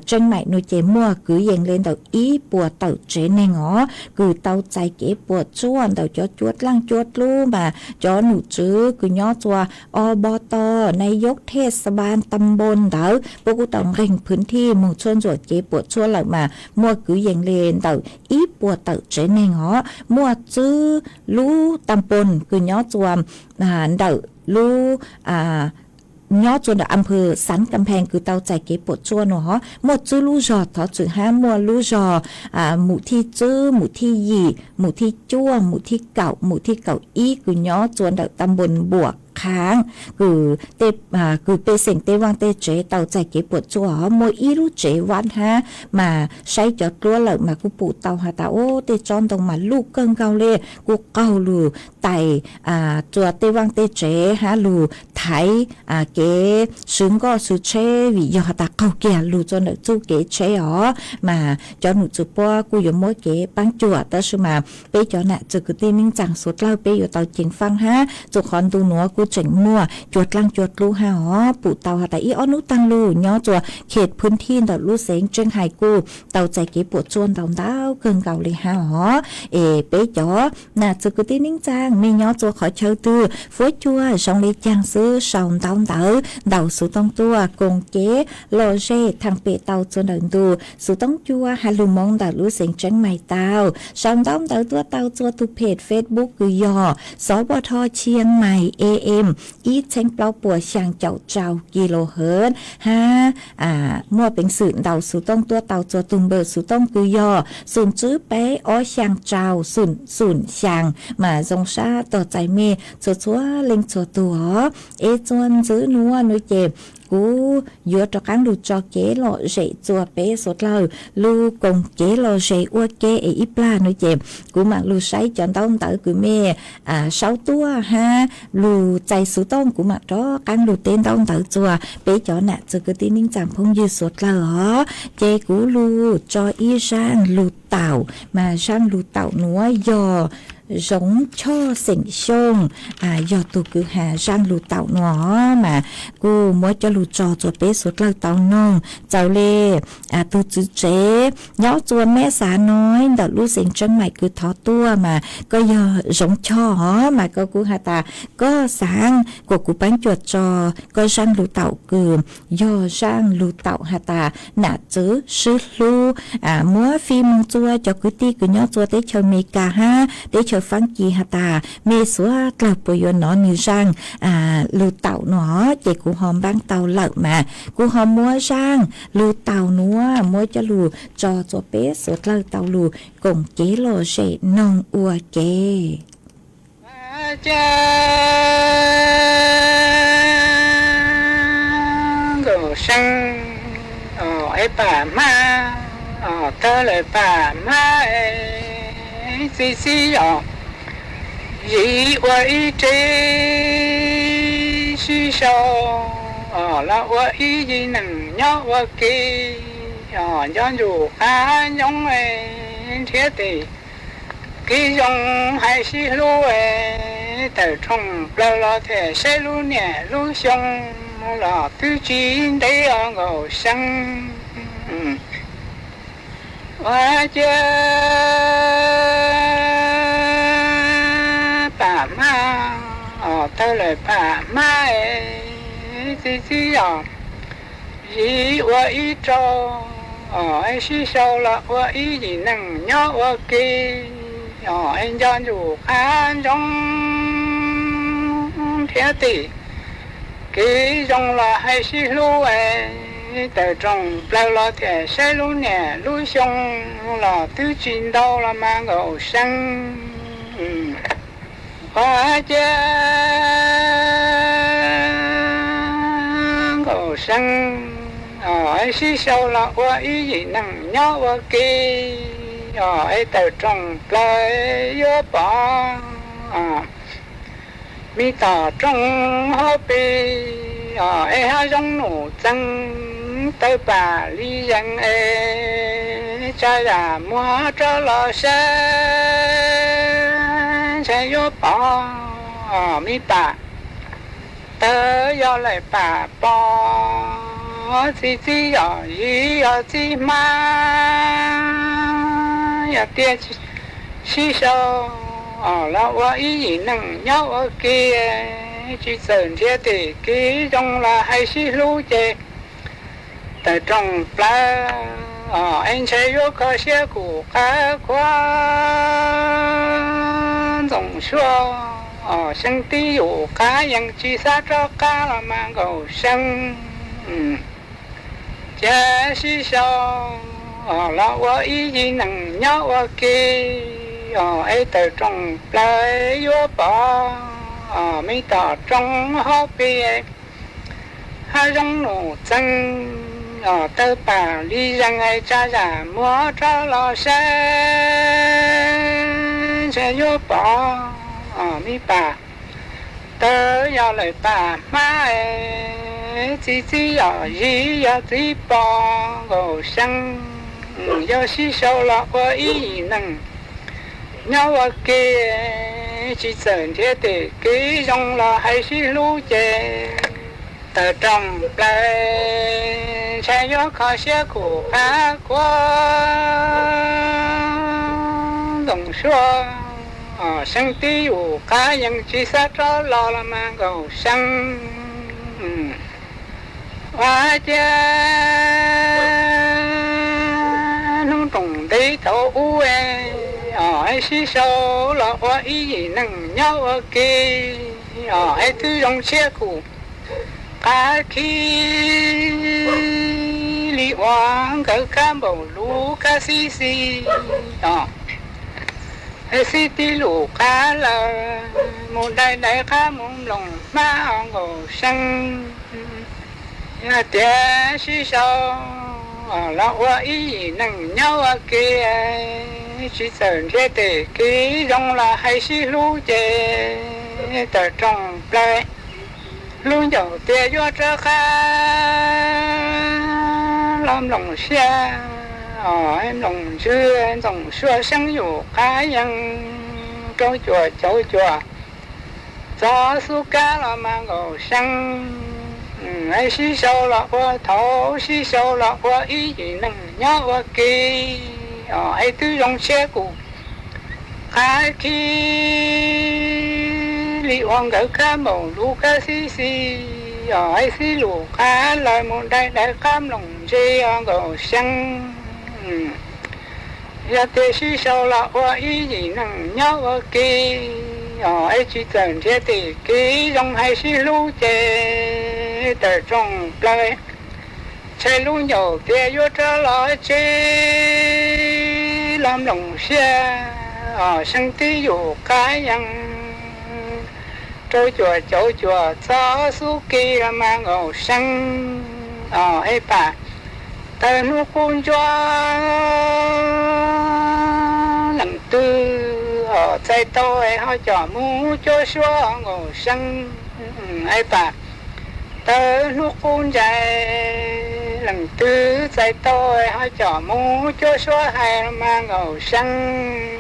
Tseeb Maim nuav ces muaj kwv yees le ntawm ib puas tawm tsev neeg hov kws tau txais kev puam tsuaj ntawm cov cua dlaaj cua dlub mas cov nom tswv kws nyob txua Ob Npov Toj, Nais Yob Thej Xa Npas ta npun ntawd puab kuj tau nqeeg phwv thij moog tshuaj ntsuam kev puam tsuaj lawm mas muaj kwv yees le ntawm ib puas tawm tsev neeg hov. Muaj tsib lub ta npun kws nyob txua ntawm lub nyob txua ntawm a phw Xav Ka Pheej kws tau txais kev puam tsuaj nuav hov, muaj tsib lub zog thov txwm hab muaj lub zog Mum Thij Tswb, Mum Thij Yim, Mum Thij Cuaj, Mum Thij Kaum, Mum Thij Kaum Ib kws nyob txua ntawm ta npun Npuam Khaav kws pej xeem tej vaaj tej tsev tau txais kev puam tsuaj hov. Muaj ib lub tsev vaab hab mas saib cov dluab lawm mas kuj pum tau has tas ub tej tsob ntoo mas luj kawg nkaus le, kuj qaug lug tais txua tej vaaj tej tsev hab lug thaiv kev swv nkoj swv tsheb vim yog has tas qaug kiag lug txua ntawm txuj kev tsheb hov. Mas cov nom tswv puab kuj yuav muab kev paab cuam tab sis mas peb cov nam txwv kwv tij neej tsaa suav dlawg peb yuav tau ceev faaj hab txug qhov ntu nuav kuj tseem muaj cua dlaaj cua dlub hab hov. Pum tau has tas ib ob nub taag lug nyob txua khes phwv thij ntawm lub xeev Tseeb Hais kuj tau txais kev puam tsuaj ntau ntau kawg nkaus le hab hov. Es peb cov nam txwv kwv tij neej tsaa mej nyob txua qhov chaw twg fuab cua zoo le caag xwb sau ntaub ntawv ntaus xuv tooj tuaj koom kev lom zem thaam pem tau txua ntawm ntu xuv tooj cua has lug moo ntawm lub xeev Tseeb Maim tau. Sau ntaub ntawv tuaj tau txua tug phem Facebook kws yog Xov Vaj Thoj Chiang Mai A M ib txheeb plaub puas xyaa caum rau kilohertz hab muaj peev xwm ntaus xuv tooj tuaj tau txua tug npawb xuv tooj kws yog xum tswb peb ob xyaa rau xum xum xyaa. Mas zoo sab tog txais mej txhua txhua leej txhua tug hov. Es txua ntxiv nuav nuav ces kuv yuav rov qaab lug tso kev lom zem txua peb suav dlawg lug koom kev lom zem ua ke es ib plag nuav ces kuv maam lug saib cov ntaub ntawv kws mej sau tuaj hab lug txais xuv tooj kuv maam rov qaab lug teb ntaub ntawv txua peb cov nam txwv kwv tij neej tsaa phooj ywg suav dlawg hov. Ces kuv lug tso ib zaaj lug taum, mas zaaj lug taum nuav yog Zoov Choj xeem Xyooj, yog tus kwv ha zaaj lug taum no mas kuj muab coj lug tso txuas peb suav dlawg tau noog. Txawm le tus tswv tsev nyob txuas Meb Xav no ntawm lub xeev Tseeb Maim kws thov tuaj mas koj yog Zoov Choj os, mas koj kuj has tas koj xaav kuas kuv paab cuam tso koj zaaj lug taum kws yog zaaj lug taum has tas nam txwv sib hlub, muab fij moog txua cov kwv tij kws nyob txuas teb chaws Amelikas hab teb chaws Faabkis has tas mej suav dlawg puas yuav nov nwg zaaj lug taum no. Ces kuv ho npaab tau lawm mas kuv ho muab zaaj lug taum nuav muab coj lug tso txuas peb suav dlawg tau lug koom kev lom zem noog ua ke. Ua cas Nkaum Seeb, es Pam Hmab, tawg lawm Pam Hmab, txiv txiv os, yim ua ib tsev sib sau, los ua ib yim neeg nyob ua ke, nco ntsuj qab ntsoov nrhiav tes kev zoo hais sib hlub, tawm rooj plaws los thiaj saib lub niam lub xyoo los twb tsis ntev os Nkaum Seeb. Ua cas Pam Hmab, tawg lawm Pam Hmab, txiv txiv os, yim ua ib rau, sib sau los ua ib yim neeg nyob ua ke, nco ntsuj qab ntsoov nrhiav tes kev zoo los hais sib hlub, tawm rooj plaws los thiaj saib lub niam lub xyoo los twb tsis ntau los mas Nkaum Seeb. Ua cas Nkaum Seeb, sib sau los ua ib yim neeg nyob ua ke, es tawm rooj plaws yuav pom me tom rooj hauv pes, es hav zoov num txeeg, tawg pam li zees es tsa zam muag rov los saib, ntshai yuav pom me pam, tawg yog lawm pam pom, txiv txiv yog yim yog txiv hmab, yog tias sib sau los ua ib yim neeg nyob ua ke, tsis txawm nrhiav tes kev zoo los hais sib hlub ces tawm rooj plaws, es ntshai yuav kho siab kuv qab khuav Ntxoov Suav, xyoo tib yus qab yeej tsis xav rov qab los mas Nkaum Seeb. Cas sib sau los ua ib yim neeg nyob ua ke, es tawm rooj plaws yuav pom me tom rooj hauv pes, hav zoov num txeeg, tawg pam li zees es tsa zam muag rov los saib, ntshai yuav pom me pam, tawg yog lawm pam hmab, txiv txiv yog yim yog txiv pom Nkaum Seeb. Yog sib sau los ua ib yim neeg nyob ua ke, tsis txawm nrhiav tes kev zoo los hais sib hlub ces tawm rooj plaws, ntshai yuav kho siab kuv qab khuav Ntxoov Suav, xyoo tib yus qab yeej tsis xav rov los los mas Nkaum Seeb. Ua cas hnub rooj ntev thaum ub, sib sau los ua ib yim neeg nyob ua ke, es twb zoo siab kuv qab khib li uas nkawd kab npaum lub kab xib xis, xib tib lus qab lawm mus dai dai qab mus nploos hmab Nkaum Seeb. Yog tias sib sau los ua ib yim neeg nyob ua ke, tsis txawm nrhiav tes kev zoo los hais sib hlub ces tawm rooj plaws, lub ncaus tias yuav rov qab los nploos siab, nploos ntswg Ntxoov Suav xeeb yus qab yeej rau cuam cauv cuam txog xub kab los mas nkaum seeb, es sib sau los ua thaum, sib sau los ua ib yim neeg nyob ua ke, es twb zoo tshiab kuv qab khib li ua nkawd kab npaum lub kab xib xis, es xib lus qab lawm mus dai dai qab mloog ntse os nkaum seeb. Yog tias sib sau los ua ib yim neeg nyob ua ke, es tsis txawm nrhiav tim kev zoo hais sib hlub ces tawm rooj plaws, ntshai lub ncaus tias yuav rov los tsev los mloog siab, seeb tib yus qab yees rau cuam cauv cuam txog xub kis los mas nkaum seeb, es pam taws hnub qub ntsuab leej twg txais tau es ho com mus cuab suab nkaum seeb, es pam taws hnub qub ntsais leej twg txais tau es ho com mus cuab suab hais los mas nkaum seeb.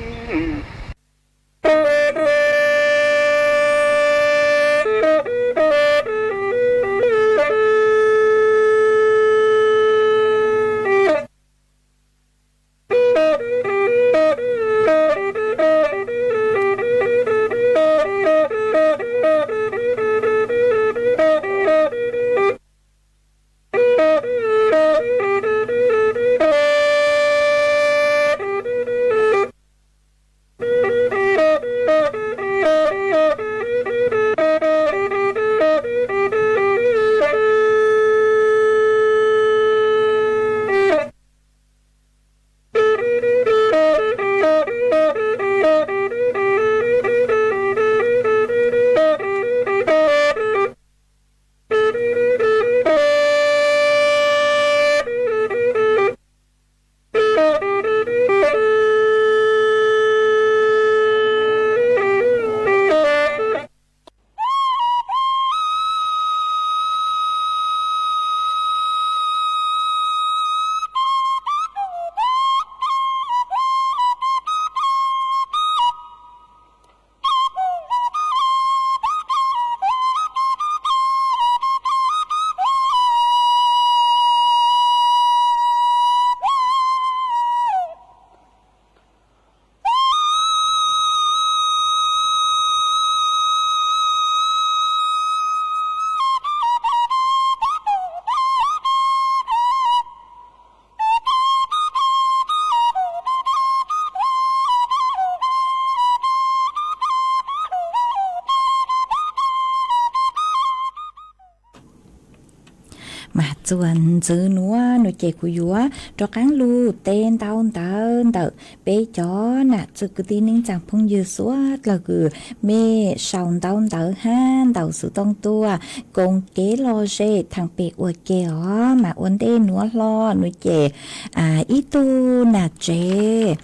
Mas txuas ntxiv nuav nuav ces kuv yuav rov qaab lug teb ntaub ntawv ntawm peb cov nam txiv kwv tij neej tsaa phooj ywg suav dlawg kws mej sau ntaub ntawv hab ntaus xuv tooj tuaj koom kev lom zem thaam pem ua ke os. Mas ua ntej nuav hlo nuav ces ib tug nam tsev,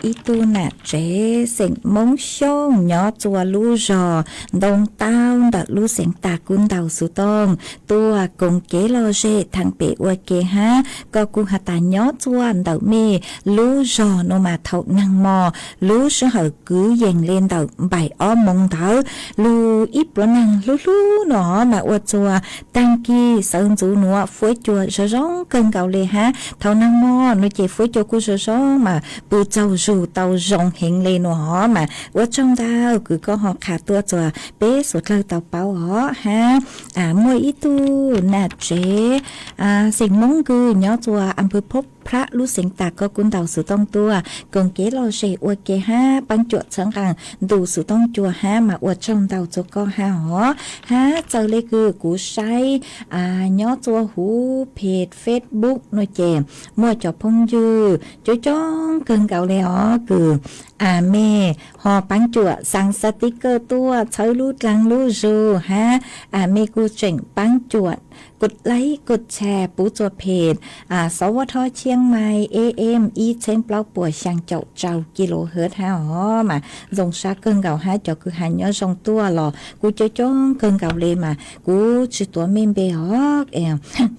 ib tug nam tsev xeem Moob Xyooj nyob txuas lub zog Ntoo Tau ntawm lub xeev Tas kuj ntaus xuv tooj tuaj koom kev lom zem thaam pem ua ke hab koj kuj has tas nyob txuas ntawm mej lub zog nuav mas thaum naag mo lub sij hawm kwv yees le ntawm npaim ob moos ntawd lug ib pluav naag hlub hlub nuav mas ua txuas taag kis sawv ntxuv nuav fuab cua zoo zoo kawg nkaus le hab thaum naag mo nuav ces fuab cua kuj zoo zoo mas pw tsaug zug tau zoo heev le nuav mas ua tsaug ntau kws koj ho qha tuaj txuas peb suav dlawg tau paub os hab muaj ib tug nam tsev xeem Moob kws nyob txuas am pwg Phob Phrab lub xeev Tas koj kuj ntaus xuv tooj tuaj koom kev lom zem ua ke hab paab cuam txhawb nqaa ntaus xuv tooj cua hab mas ua tsaug ntau txuas koj hab os. Hab txawm le kws kuv saib nyob txuas huv peg Facebook nuav ces muaj cov phooj ywg coob coob kawg nkaus le os kws mej ho paab cuam xaa xaa tib kawj tuaj txhawb lub dlaag lub zug hab mej kuj tseem paab cuam kos laib kos tshaj pub txuas phem, sov vaj thoj tshiab mais e em ib txheeb plaub puas xyaa caum rau kilohertz hab os mas zoo sab kawg nkaus hab cov kws has nyob zoo tuaj los kuv coob coob kawg nkaus le mas kuv tsis tuav mej npe os.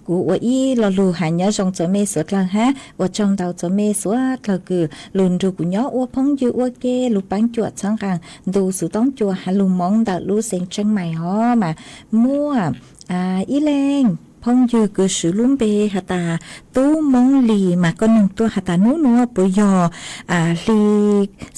Kuv ua ib lo lug has nyob zoo txuas mej suav dlawg hab ua tsaug ntau txuas mej suav dlawg kws lug nrug kuv nyob ua phooj ywg ua ke lug paab cuam txhawb nqaa ntu xuv toob cua has lug moov ntawm lub xeev Tsheeb Mais os mas muaj ib leeg phooj ywg kws swv lub npe has tas Tub Moob Lis mas koj noog tuaj has tas nub nuav puas yog hli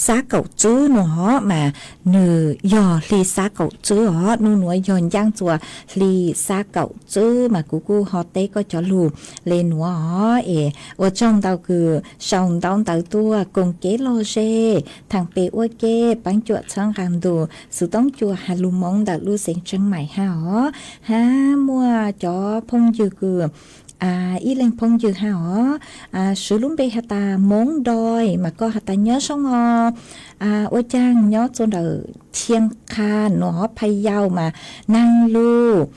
xab kaum tswb nuav os mas nwg yog hli xab kaum tswb os, nub nuav yog ncaab txuas hli xab kaum tswb mas kuv kuj ho teb koj cov lug le nuav os. Es ua tsaug ntau kws sau ntaub ntawv tuaj koom kev lug ze thaam pem ua ke paab cuam txhawb nqaa ntu xuv toob cua has lug moov ntawm lub xeev Tsheeb Mais hab os. Hab muaj cov phooj ywg kws ib leeg phooj ywg hab os swv lub npe has tas Moob Doi mas koj has tas nyob zoo os, ua caag nyob txuas ntawm Thia Qha nuav Phaj Yau mas naag lug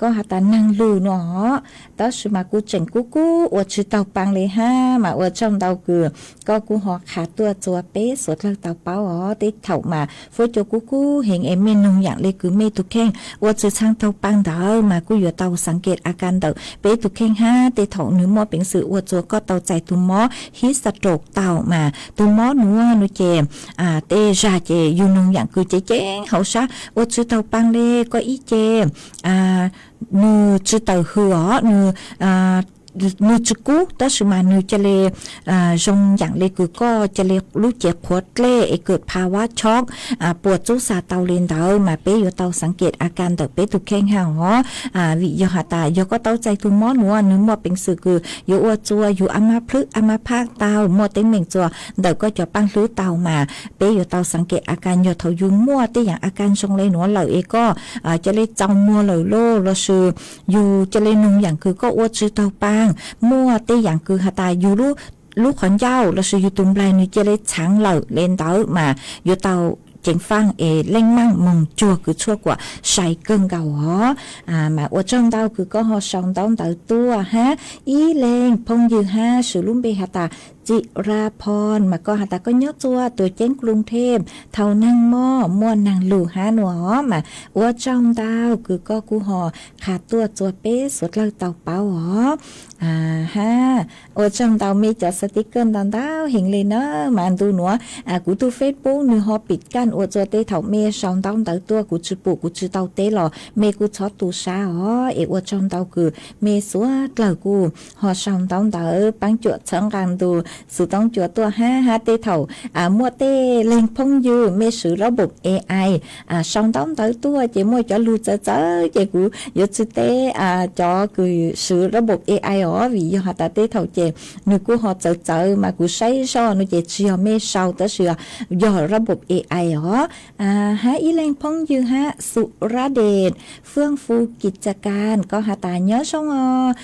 koj has tas naag lug nuav os, tab sis mas kuv tseem kub kub ua tsi taug paa le hab mas ua tsaug ntau kws koj kuj ho qha tuaj txuas peb suav dlawg tau paub os. Tej thaum mas fuab cua kub kub heev es mej noog yaam le kws mej tug kheej ua tsi txhaj taug paa ntawd mas kuj yuav tau xav ke a ka ntawm peb tug kheej hab tej thaum nwg muaj peev xwm ua txuas koj tau txais tug mob hib xa raum tau mas tug mob nuav nuav ces tej zag ces yug noog yaam kws ceev ceev hauv sab ua tsi taug paa le koj ib ce nwg tsi tawm hws os, nwg tsi kub tab sis mas nwg ca le zoo yaam le kws koj ca le lub cev qhuav dlej es kawm pha vab chob puas txub xa tau le ntawd mas peb yuav tau xav ke a ka ntawm peb tug kheej hab os. Vim yog has tas yog koj tau txais tug mob nuav nwg muaj peev xwm kws yuav ua txuas yug a mab plhwb a mab phaj tau muaj teeb meem txuas ntawm koj cov paaj hlwb tau mas peb yuav tau xav ke a ka yog thaum yug muaj tej yaam a ka zoo le nuav lawm es koj ca le txaus muag lawm lauj lossis yug ca le noog yaam kws koj ua tsi taug paa, muaj tej yaam kws has tas yug lub qhov ncauj lossis yug tug nplaig nwg ca le txhaav lawm le ntawd mas yuav tau ceev faaj es leej maaj moog cuag kws tshuaj kuam sai kawg nkaus os. Mas ua tsaug ntau kws koj ho sau ntaub ntawv tuaj hab ib leeg phooj ywg hab swv lub npe has tas Txi Ra Phon mas koj has tas koj nyob txuas tuam ceeb Kruv Theb thaum naag mob muaj naag lug hab nuav os mas ua tsaug ntau kws koj kuj ho qha tuaj txuas peb suav dlawg tau paub os. Hab ua tsaug ntau mej cov xav tib kawj ntau ntau heev le na mas ntu nuav kuv tug Facebook nwg ho pim kaj ua txuas tej thaum mej sau ntaub ntawv tuaj kuv tsi pum kuv tsi tau teb los mej kuj txhob tu sab os. Es ua tsaug ntau kws mej suav dlawg kuj ho sau ntaub ntawv paab cuam txhawb nqaa ntu xuv toob cua tuaj hab hab tej thaum muaj tej leeg phooj ywg mej swv lab npaum AI sau ntaub ntawv tuaj ces muaj cov lug txawv txawv ces kuv yuav tsi teb cov kws swv lab npaum AI os vim yog has tas tej thaum ces nwg kuj ho txawv txawv mas kuv saib zoj nuav ces tsi yog mej sau tab sis yog lab npaum AI os. Hab ib leeg phooj ywg hab Xu Rab Des Fwj Fu Kis Tsa Kas koj has tas nyob zoo os,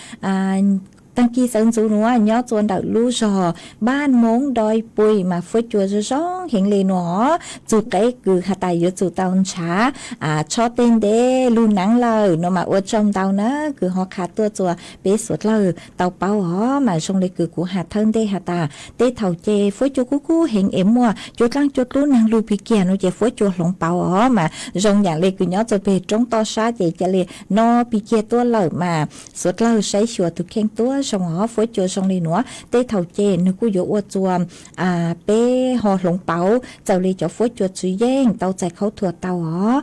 taag kis sawv ntxuv nuav nyob txuas ntawm lub zog Npaj Moob Doi Pui mas fuab cua zoo zoo heev le nuav os. Txug qeb kws has tas yuav tsum tau ntshav tshob tej ntev lug naav lawm nuav mas ua tsaug ntau na kws ho qha tuaj txuas peb suav dlawg tau paub os mas zoo le kws kuv has thawj ntej has tas tej thaum ces fuab cua kub kub heev es muaj cua dlaab cua dlub naag lug pig kiag nuav ces fuab cua hloov pauv os mas zoo yaam le kws nyob txuas peg roob toj sab ces ca le no pig kiag tuaj lawm mas suav dlawg saib xyuas tug kheej tuab zoo os. Fuab cua zoo le nuav tej thaum ces nwg kuj yuav ua txuas peb ho hloov pauv txawm le cov fuab cua tswv yeej tau txais khaub thuas tau os.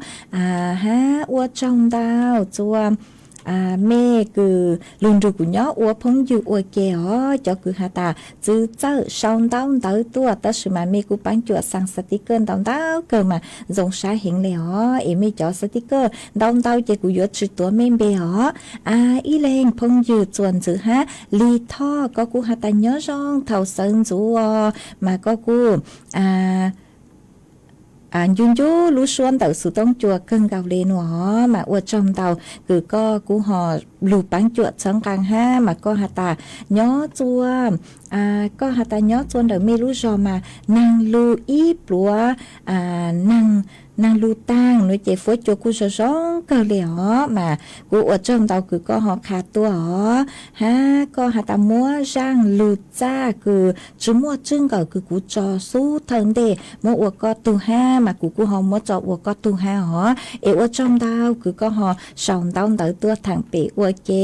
Hab ua tsaug ntau txuas mej kws lug nrug kuv nyob ua phooj ywg ua ke os. Cov kws has tas txwv txawj sau ntaub ntawv tuaj tab sis mas mej kuj paab cuam xaa xav tib kawj ntau ntau kawg mas zoo sab heev le os. Es mej cov xav tib kawj ntau ntau ces kuv yuav tsi tuav mej npe os. Ib leeg phooj ywg txuas ntxwv hab Lis Thoj koj kuj has tas nyob zoo thaum sawv ntxuv os mas koj kuj ncu ncu lub suab ntawm xuv toob cua kawg nkaus le nuav os mas ua tsaug ntau kws koj kuj ho lug paab cuam txhawb nqaa hab mas koj has tas nyob txuas koj has tas nyob txuas ntawm mej lub zog mas naag lug ib pluav naag nag lug taag nuav ces fuab cua kuj zoo zoo kawg le os. Mas kuv ua tsaug ntau kws koj ho qha tuaj os, hab koj has tas muab zaaj lug txaj kws tsi muaj tswb nkaws kws kuv tso xub thawj ntej muab ua koj tug hab, mas kuv kuj ho muab tso ua koj tug hab os. Es ua tsaug ntau kws koj ho sau ntaub ntawv tuaj thaam pem ua ke.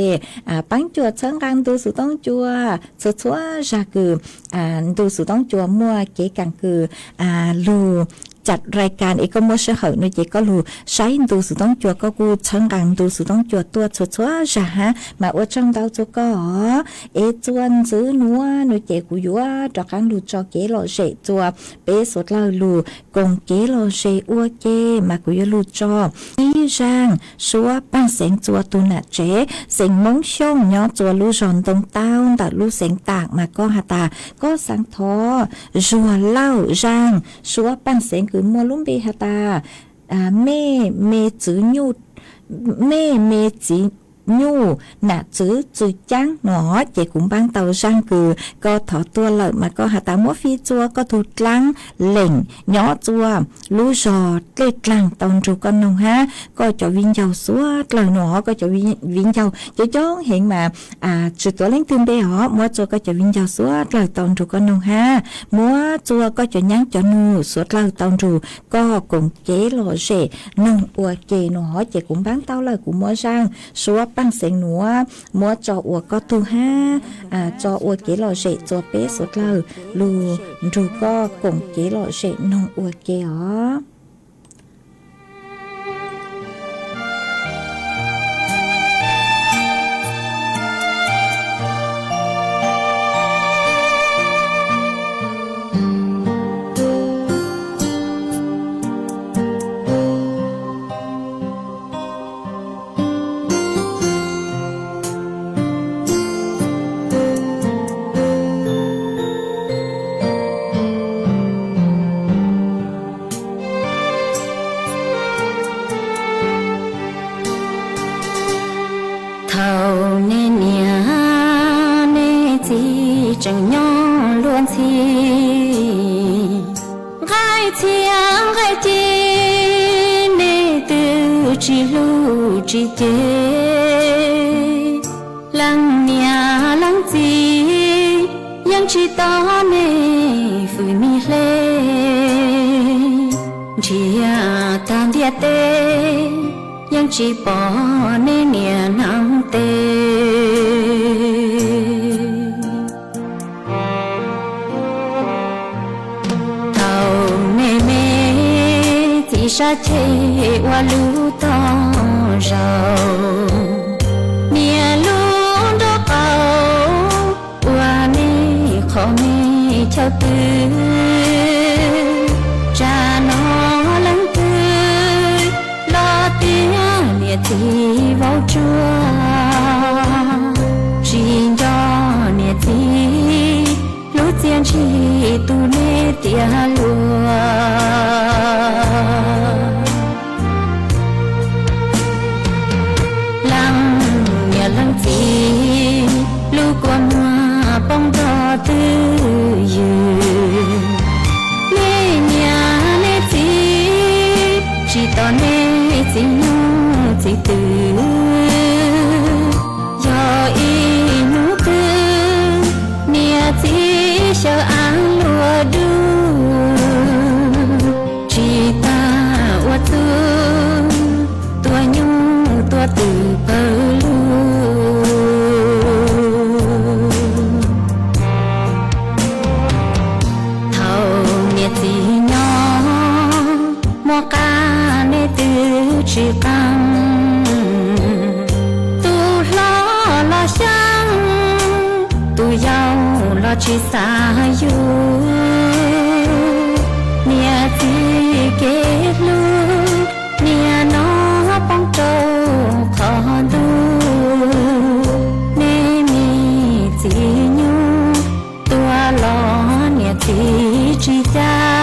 Paab cuam txhawb nqaa ntu xov tooj cua txhua txhua zag kws ntu xov tooj cua muaj kev kaam kws lug cam rai kas es koj muaj sij hawm nuav ces koj lug saib ntu xov tooj cua, koj kuj txhawb nqaa ntu xov tooj cua tuaj txhua txhua zag hab, mas ua tsaug ntau rua koj os. Es txuas ntxiv nuav nuav ces kuv yuav rov qaab lug tso kev lom zem rua peb suav dlawg lug koom kev lom zem ua ke, mas kuv yuav lug tso ib zaaj suab paaj xeev rua tug nam tsev xeem Moob Xyooj nyob rua lub zog Ntoo Taub ntawm lub xeev Taam, mas koj has tas koj xaav thov zuag lauj zaaj suab paaj xeev kws muaj lub npe has tas Mej Me Txwv Nyuj, Mej Me Txiv Nyuj Nam Txwv Txwj Caab nuav, ces kuv npaab tau zaaj kws koj thov tuaj lawm, mas koj has tas muab fij rua koj tug dlaab leem nyob rua lub zog Dlej Dlaag tau nrug koj noog hab koj cov viv ncaus suav dlawg nuav, koj cov viv ncaus coob coob heev mas tsi tuav leej twg npe os, muab rua koj cov viv ncaus suav dlawg tau nrug koj noog hab muab rua koj cov nyaab cov nug suav dlawg tau nrug koj koom kev lom zem noog ua ke nuav, ces kuv npaab tau lawm kuv muab zaaj suab paaj xeev nuav muab tso ua koj tug hab tso ua kev lom zem rua peb suav dlawg lug nrug koj koom kev lom zem noog ua ke os. Thaum nej niam nej txiv tseem nyob luag ntxhi, nqaij txhia nqaij ci nej twb tsis hlub tsis cem. Leej niam leej txiv yeej tsis tos nej fwm me hle, nrhiav tag ntiaj teb yeej tsis pom nej niam neeb tes. Thaum me me txiv sab ceg ua lub tog zaug, niam lub nraub qaum ua nej qhov me chaw twg. Tsam no leej twg los tias niam txiv vauv tsuag, tsis nco niam txiv lub txiaj ntsig tu nej tiav luag. Leej niam leej txiv lub kua muag poob nrog twj ywm, nej niam nej txiv tsis tos nej txiv nyuj txiv twm. Yog ib hnub twg niam txiv xyaw av luag dub, tsis tas ua txuj tua nyuj tua twm pawg lug. Thaum niam txiv nyob muaj qab nej twb tsis qeeb, tus hlob los xyeeb, tus yau los tsis xav yug. Niam txiv kev hlub niaj no poob rau qhov ntuj, nej me txiv nyuj tua los niam txiv tsis caj.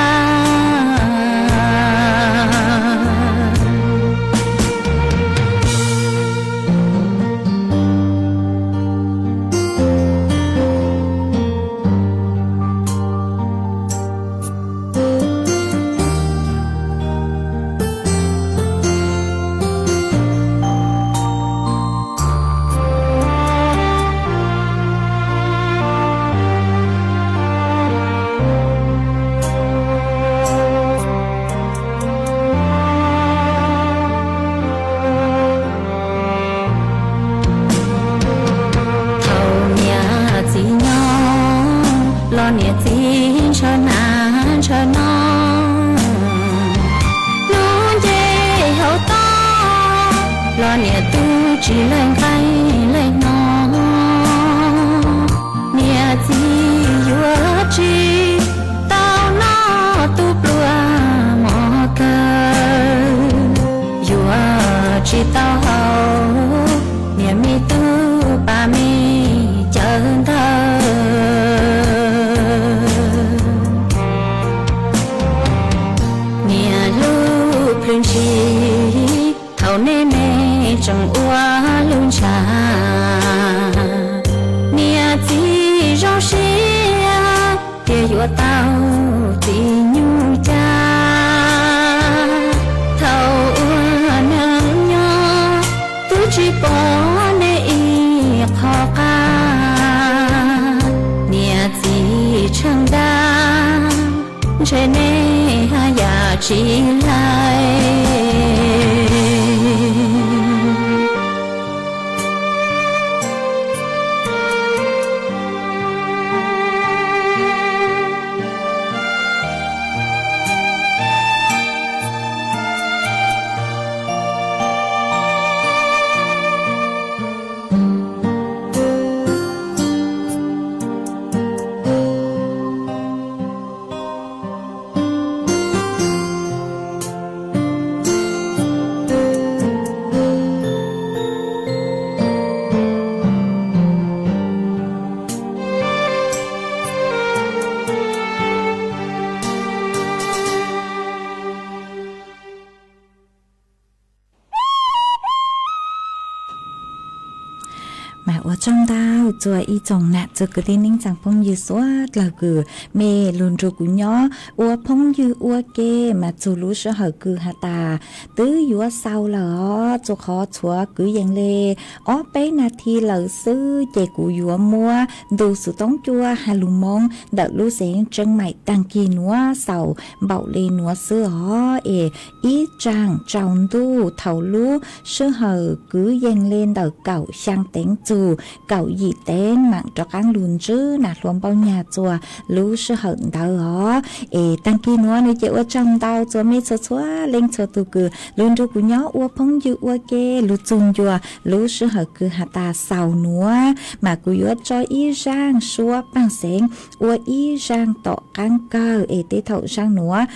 Niam txiv ntshaw na ntshaw no, hnub nce hauv toj los niam tub tsis lees nqaij lees no. Niam txiv yuav tsis tau noj tub pluag mov kawg, yuav tsis tau haus niam me tub pas me cawv ntawd. Niam hlub plhws ntshis thaum nej me tseem ua lub ntshav. Niam txiv zoo siab tias yuav tau txiv nyuj cas. Thaum ua neej nyob twb tsis pom nej ib qho qab. Niam txiv tsheej ntab ntshe nej haj yam tsis hlais. Mas ua tsaug ntau txog ib tsoom nam txiv kwv tij neej tsaa phooj ywg suav dlawg kws mej lug nrug kuv nyob ua phooj ywg ua ke mas txug lub sij hawm kws has tas twb yuav xaus lawm os, txug qhov txhuav kwv yees le ob peb nas this lawm xwb ces kuv yuav muab ntu xov tooj cua has lug moo ntawm lub xeev Tseem Maim taag kis nuav xaus npaum le nuav xwb os. Es ib zaag tsaus ntuj thaum lub sij hawm kwv yees le ntawm kaum xyaa teev txug kaum yim teev maam rov qaab lug ntsib nas hluas npauj nyag txug lub sij hawm ntawd os. Es taag kis nuav nwg ces ua tsaug ntau txug mej txhua txhua leej txhua tug kws lug nrug kuv nyob ua phooj ywg ua ke lug txug ncua lub sij hawm kws has tas xaus nuav mas kuv yuav tso ib zaaj suab paaj xeev ua ib zaaj tom qaab kawg. Es tej thaum zaaj nuav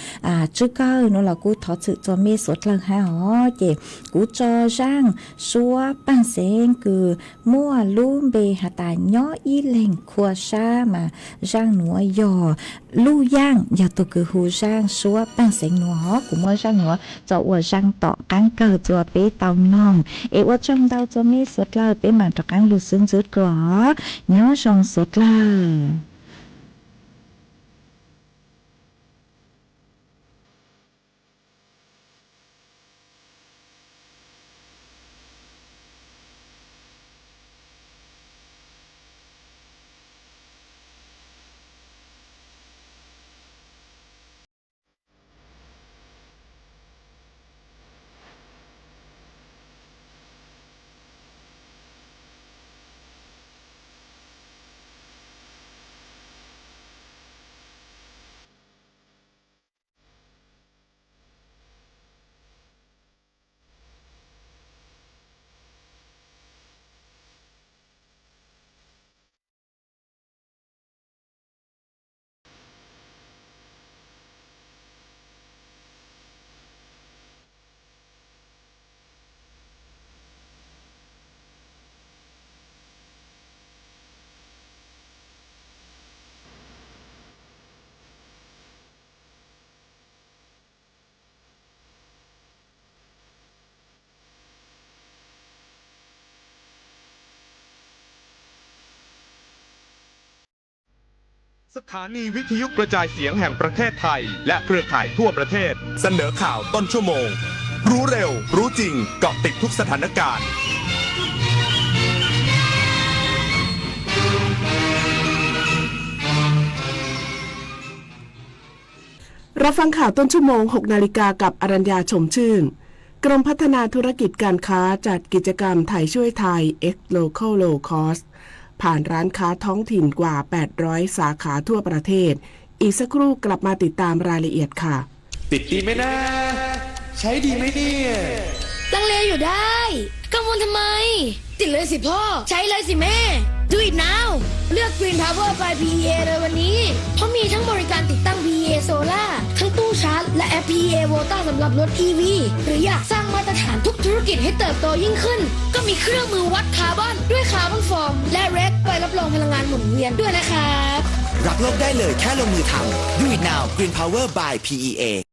tsw kawg nuav los kuj thov txim txug mej suav dlawg hab os. Ces kuv tso zaaj suab paaj xeev kws muaj lub npe has tas nyob ib leeg khua sab mas zaaj nuav yog Luj Yaaj yog tug kws hu zaaj suab paaj xeev nuav os. Kuv muab zaaj nuav tso ua zaaj tom qaab kawg txug peb tau noog. Es ua tsaug ntau txug mej suav dlawg, peb maam rov qaab lug xub ntsib dlua os. Nyob zoo suav dlawg.สถานีวิทยุกระจายเสียงแห่งประเทศไทยและเครือข่ายทั่วประเทศ เสนอข่าวต้นชั่วโมง รู้เร็ว รู้จริง เกาะติดทุกสถานการณ์ รับฟังข่าวต้นชั่วโมง หกนาฬิกา กับ อรัญญา ชมชื่น กรมพัฒนาธุรกิจการค้า จัดกิจกรรมไทยช่วยไทย X Local Low Cost ผ่านร้านค้าท้องถิ่นกว่า แปดร้อย สาขาทั่วประเทศ อีกสักครู่กลับมาติดตามรายละเอียดค่ะ ติดดีไหมนะ ใช้ดีไหมเนี่ย ลังเลอยู่ได้ กังวลทำไม ติดเลยสิพ่อ ใช้เลยสิแม่ Do it now เลือก Green Power by พีอีเอ เลยวันนี้ เพราะมีทั้งบริการติดตั้ง พีอีเอ Solar ทั้งตู้ชาร์จ และแอป พีอีเอ Volta สำหรับรถ อีวี หรืออยากสร้างมาตรฐานทุกธุรกิจให้เติบโตยิ่งขึ้น ก็มีเครื่องมือวัดคาร์บอนด้วย Carbon Form และ Rec ใบรับรองพลังงานหมุนเวียนด้วยนะครับ รักโลกได้เลยแค่ลงมือทำ Do it now Green Power by พีอีเอ